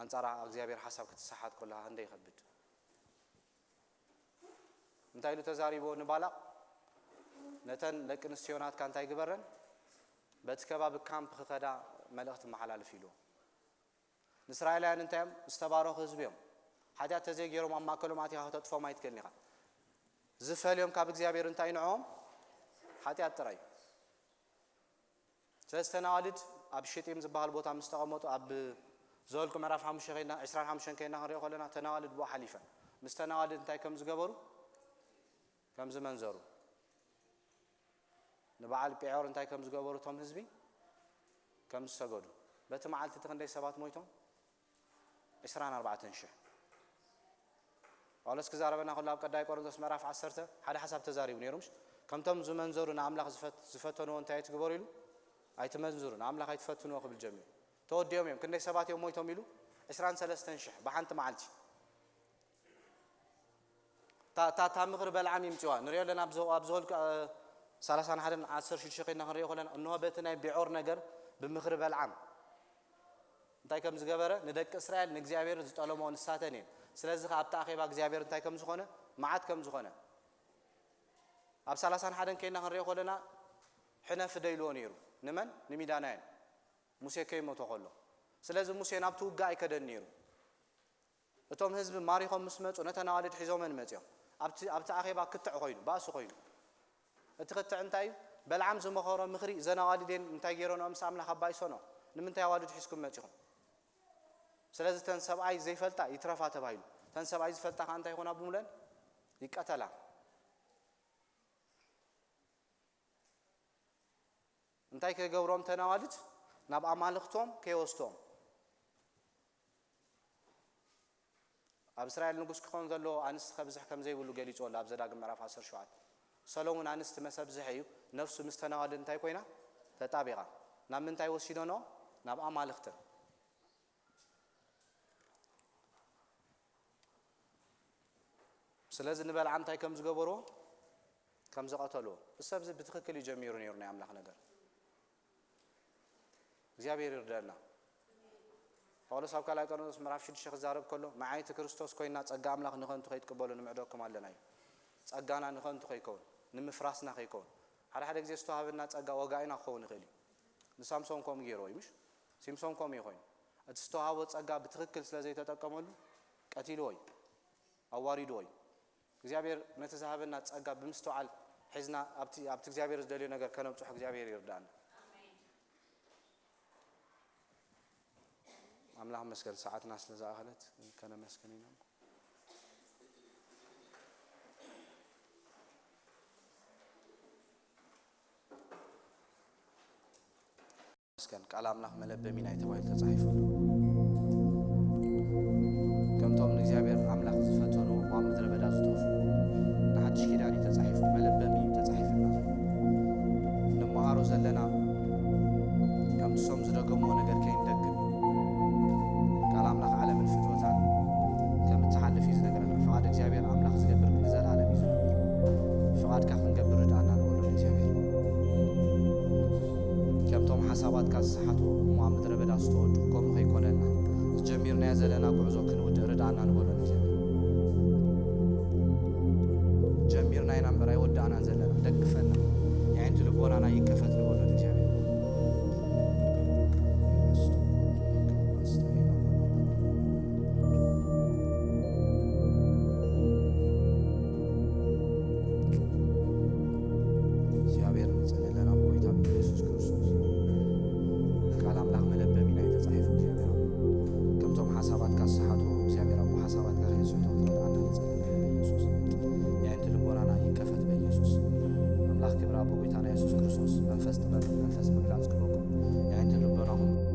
ኣንጻራ እግዚኣብሔር ሓሳብ ክትሰሓት ከለኻ ክንደይ ይኸብድ። እንታይ ኢሉ ተዛሪብዎ ንባላቕ? ነተን ደቂ ኣንስትዮ ናትካ እንታይ ግበረን? በቲ ከባቢ ካምፕ ክኸዳ መልእኽቲ መሓላልፍ ኢልዎ። ንእስራኤላውያን እንታይ እዮም? ዝተባረኹ ህዝቢ እዮም። ሓጢኣት ተዘይገይሮም ኣብ ማእከሎም ኣቲኻ ከተጥፎም ኣይትክእልን ኢኻ። ዝፈልዮም ካብ እግዚኣብሔር እንታይ ንዕኦም? ሓጢኣት ጥራይ እዩ። ስለዚ ተናዋልድ ኣብ ሽጢም ዝበሃል ቦታ ምስ ተቐመጡ ኣብ ዘወልቁ ምዕራፍ ሓሙሽተ ከይና ዕስራን ሓሙሽተን ከይና ክንሪኦ ከለና ተናዋልድ ብኡ ሓሊፈን ምስ ተናዋልድ እንታይ ከም ዝገበሩ ከም ዝመንዘሩ ንበዓል ጴዖር እንታይ ከም ዝገበሩ እቶም ህዝቢ ከም ዝሰገዱ በቲ መዓልቲ እቲ ክንደይ ሰባት ሞይቶም? ዕስራን ኣርባዕተን ሽሕ። ጳውሎስ ክዛረበና ከሎ ኣብ ቀዳይ ቆሮንቶስ ምዕራፍ ዓሰርተ ሓደ ሓሳብ ተዛሪቡ ነይሩ ምሽ? ከምቶም ዝመንዘሩ ንኣምላኽ ዝፈት- ዝፈተንዎ እንታይ ኣይትግበሩ ኢሉ? ኣይትመንዝሩ፣ ንኣምላኽ ኣይትፈትንዎ ክብል ጀሚሩ። ተወዲኦም እዮም። ክንደይ ሰባት እዮም ሞይቶም ኢሉ? ዕስራን ሰለስተን ሽሕ ብሓንቲ መዓልቲ። እታ እታ ምኽሪ በልዓም ይምፅዋ ንሪኦ ኣለና። ኣብ ዘ- ኣብ ዘወልቅ ሰላሳን ሓደን ዓሰርተ ሽዱሽተ ኮይና ክንሪኦ ከለና እንሆ በቲ ናይ ቢዖር ነገር ብምኽሪ በልዓም እንታይ ከም ዝገበረ ንደቂ እስራኤል ንእግዚኣብሔር ዝጠለሞ ንሳተን እየን። ስለዚ ከ ኣብቲ ኣኼባ እግዚኣብሔር እንታይ ከም ዝኾነ መዓት ከም ዝኾነ ኣብ ሰላሳን ሓደን ኮይና ክንሪኦ ከለና ሕነ ፍደይልዎ ነይሩ። ንመን? ንሚዳናየን። ሙሴ ከይሞቶ ከሎ። ስለዚ ሙሴ ናብቲ ውግእ ኣይከደን ነይሩ። እቶም ህዝቢ ማሪኾም ምስ መጹ ነተን ኣዋልድ ሒዞመን መጺኦም። ኣብቲ ኣብቲ ኣኼባ ክትዕ ኮይኑ ባእሲ ኮይኑ። እቲ ክትዕ እንታይ እዩ? በልዓም ዝመኸሮ ምኽሪ እዘን ኣዋልድ እየን እንታይ ገይረንኦ ምስ ኣምላኽ ኣባይሰንኦ። ንምንታይ ኣዋልድ ሒዝኩም መጺኹም? ስለዚ ተን ሰብኣይ ዘይፈልጣ ይትረፋ ተባሂሉ። ተን ሰብኣይ ዝፈልጣ ከኣ እንታይ ይኾና ብሙለን? ይቀተላ። እንታይ ከይገብሮም ተን ኣዋልድ? ናብ ኣማልኽቶም ከይወስዶም። ኣብ እስራኤል ንጉስ ክኾን ዘለዎ ኣንስቲ ከብዝሕ ከም ዘይብሉ ገሊጹ ኣሎ ኣብ ዘዳግም ምዕራፍ ዓሰርተ ሸውዓተ። ሰሎሙን ኣንስቲ መሰብዝሒ እዩ። ነፍሱ ምስ ተን ኣዋልድ እንታይ ኮይና? ተጣቢቓ። ናብ ምንታይ ወሲዶንኦ? ናብ ኣማልኽተን። ስለዚ ንበልዓም እንታይ ከም ዝገበርዎ ከም ዝቐተልዎ። እዚ ሰብ እዚ ብትኽክል እዩ ጀሚሩ ነይሩ ናይ ኣምላኽ ነገር። እግዚኣብሔር ይርደአና። ጳውሎስ ኣብ ካልኣይ ቆሮንቶስ ምዕራፍ ሽዱሽተ ክዛረብ ከሎ መዓይቲ ክርስቶስ ኮይና ጸጋ ኣምላኽ ንኸንቱ ከይትቅበሉ ንምዕደኩም ኣለና እዩ። ጸጋና ንኸንቱ ከይከውን፣ ንምፍራስና ከይከውን። ሓደ ሓደ ግዜ ዝተዋህበና ጸጋ ወጋኢና ክኸውን ይኽእል እዩ። ንሳምሶን ከምኡ ገይርዎ እዩ ምሽ? ሲምሶን ከምኡ እዩ ኮይኑ። እቲ ዝተዋህቦ ጸጋ ብትኽክል ስለ ዘይተጠቀመሉ ቀቲልዎ እዩ። ኣዋሪድዎ እዩ። እግዚኣብሔር ነቲ ዝሃበና ጸጋ ብምስትውዓል ሒዝና ኣብቲ ኣብቲ እግዚኣብሔር ዝደልዮ ነገር ከነብጽሖ እግዚኣብሔር ይርዳእና። ኣምላኽ መስገን ሰዓትና ስለ ዝኣኸለት ከነመስግን ኢና። መስገን ቃል ኣምላኽ መለበሚና እዩ ተባሂሉ ተጻሒፉ ኣሎ። ከምቶም ንእግዚኣብሔር ኣምላኽ ዝፈተኑ ኣብ ምድረ በዳ ዝጠፉ ንሓድሽ ኪዳን እዩ ተጻሒፉ፣ መለበሚ እዩ ተጻሒፉና። ንመሃሮ ዘለና ከምቲ ሶም ዝደገምዎ ነገር ከይንደግም ቃል ኣምላኽ ዓለምን ፍትወታን ከም እትሓልፍ እዩ ዝነግረና። ፍቓድ እግዚኣብሔር ኣምላኽ ዝገብር ግን ንዘለኣለም እዩ ዝነብር። ፍቓድካ ክንገብር ርድኣና ንበሎ ንእግዚኣብሔር። ከምቶም ሓሳባትካ ዝሰሓቱ እሞ ኣብ ምድረ በዳ ዝተወዱ ከምኡ ከይኮነልና። ዝጀሚርናዮ ዘለና ጉዕዞ ክንውድእ ርድኣና ንበሎ ንእግዚኣብሔር። ጀሚርና ኢና እምበር ኣይወዳእናን ዘለና። ደግፈና። የዒንቲ ልቦናና ይከፈት ንበሎ ንእግዚኣብሔር። እግዚኣብሔር ንጽልለና ብጎይታ ብኢየሱስ ክርስቶስ። ቃል ኣምላኽ መለበሚና እዩ ተጻሒፉ። እግዚኣብሔር ኣቦ፣ ከምቶም ሓሳባትካ ዝሰሓቱ እግዚኣብሔር ኣቦ፣ ሓሳባትካ ከየስሕቶ ክትረድኣና ንጽሊ በኢየሱስ። የዒንቲ ልቦናና ይከፈት በኢየሱስ። ኣምላኽ ክብሪ ኣቦ ጎይታና የሱስ ክርስቶስ፣ መንፈስ ጥበብ፣ መንፈስ ምግላጽ፣